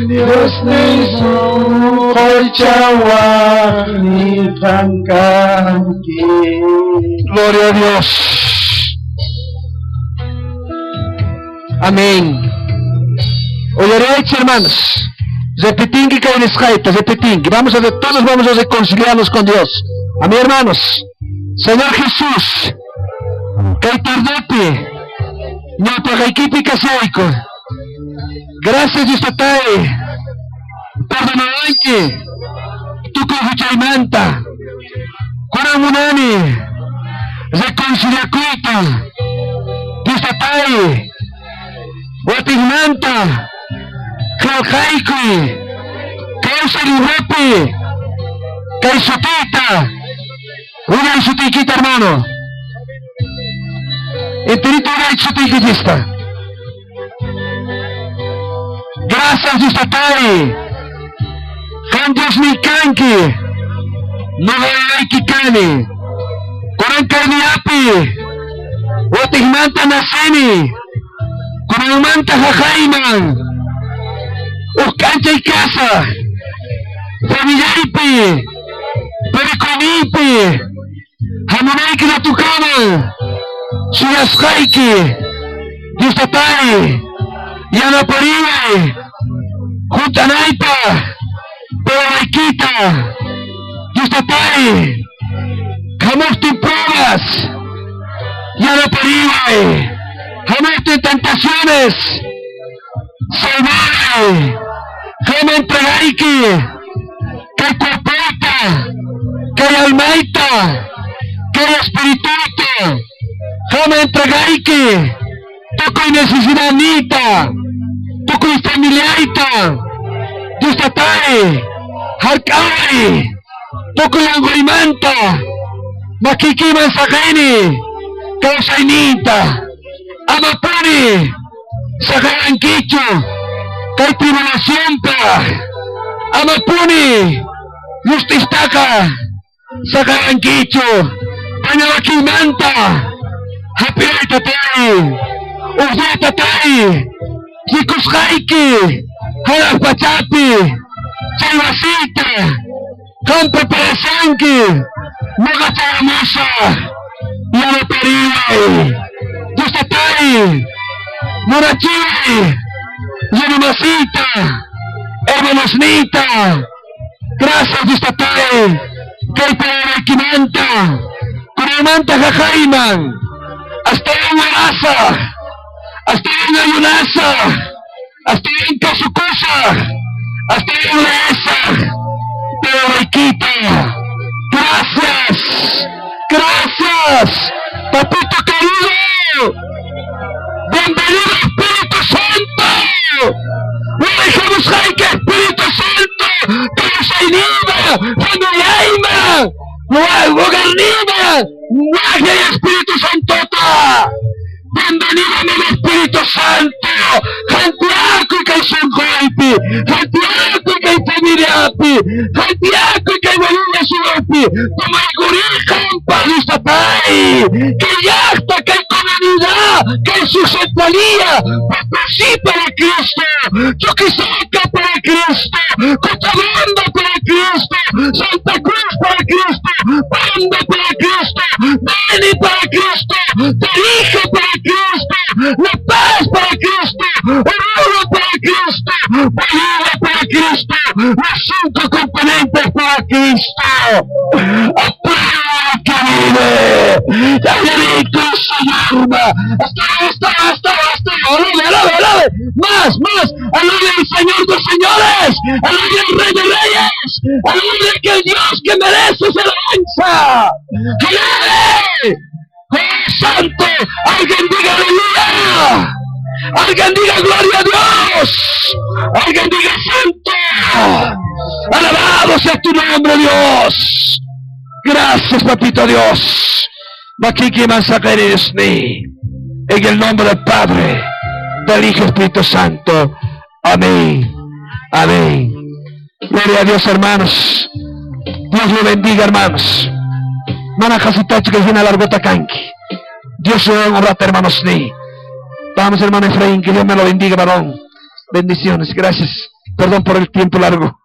Dios mío, Gloria a Dios. Amén. Oyereche, hermanos. Repetingue kainisqayta, repetingue. Vamos a ver, todos vamos a reconciliarnos con Dios. Amén, hermanos. Señor Jesús, kay tardepi, ñawpaqaykipi kasayku. Gracias, Dios Tatay. Perdonawanki. Tukuy huchaymanta. Kunan munani. Reconciliakuyta. Dios Tatay. Watikmanta. Qillqaykuy. Kawsay libropi. Kay sutiyta. Unay sutiykita, hermano. Enterito unay sutiykillista. Gracias, Dios Tatay. Qan Dios mi kanki. Noqayki kani. Kunan kayniapi. Watikmanta naceni. Kunanmanta haqayman. Uj k'anchay kasaq. Familiaypi. Perikuyninpi. Hamunayki ratukaman. Suyasqayki. Dios Tatay. Yanapariway. Juntanaypaq. Pruebaykita. Dios Tatay. Hamuqtin pruebas. Yanapariway. Hamuqtin tentaciones. Salvaway. Qamman entregayki. Kay cuerpoyta. Kay almayta. Kay espirituyta. Qamman entregayki. Tukuy necesidadniyta. Tukuy familiayta. Dios Tatay. Hark'away. Tukuy unquymanta. Makiykiman saqini. Kawsayniyta. Amapuni. Saqawankichu. Kay tribulacionpaq. Amapuni. Llustistaqa. Saqawankichu. Pañawakiymanta. Hap'iway Tatay. Uqlay Tatay. Rikusqayki. Hanaq pachapi. Chay wasiyta. Qam preparashanki. Ñuqa chayamusaq. Yanapariway. Dios Tatay. Munachiway. Runamasiyta. Hermanosniyta. Gracias Dios Tatay. Kay palabraykimanta. Kunanmanta haqayman. Astawan warasaq. Astawan ayunasaq. Astawan kasukusaq. Astawan leesaq. Palabraykita. Gracias. Gracias. Papito querido. Bienvenido Espíritu Santo. Wayhamusqayki Espíritu Santo. Kawsayniyman, familiayman, hogarniyman, waqyay Espíritu Santota. Bienvenido mi Espíritu Santo. Hantiakuy kay sunquypi, hantiakuy kay familiapi, hantiakuy kay Bolivia suyupi. Tomaykuriqan Dios Tatay. Kay llaqta, kay comunidad, kay su centralía, Potosí para Cristo, Chuquisaca para Cristo, Cochabamba para Cristo, Santa Cruz para Cristo, Pando para Cristo, Beni para Cristo, Tarija para Cristo, La Paz para Cristo, Oruro para Cristo, Bolivia para Cristo, los 5 componentes para Cristo. ¡Aprueba que vive! ¡Ya vive su arma! ¡Hasta, hasta, hasta, hasta! ¡Alabe, alabe, alabe! ¡Más, más! ¡Alabe al Señor de señores! ¡Alabe al Rey de Reyes! ¡Alabe al Dios que merece esa alabanza! ¡Alabe! ¡Oh, Santo! ¡Alguien diga aleluya! ¡Alguien diga gloria a Dios! ¡Alguien diga santo! ¡Alabado sea tu nombre, Dios! Gracias, papito Dios. Makiki mansakerisni. En el nombre del Padre, del Hijo Espíritu Santo. Amén. Amén. Gloria a Dios, hermanos. Dios lo bendiga, hermanos. Mana qasitachu kay hina largota kanki. Dios lo honra, hermanos ni. Vamos, hermano Efraín, que Dios me lo bendiga, varón. Bendiciones, gracias. Perdón por el tiempo largo.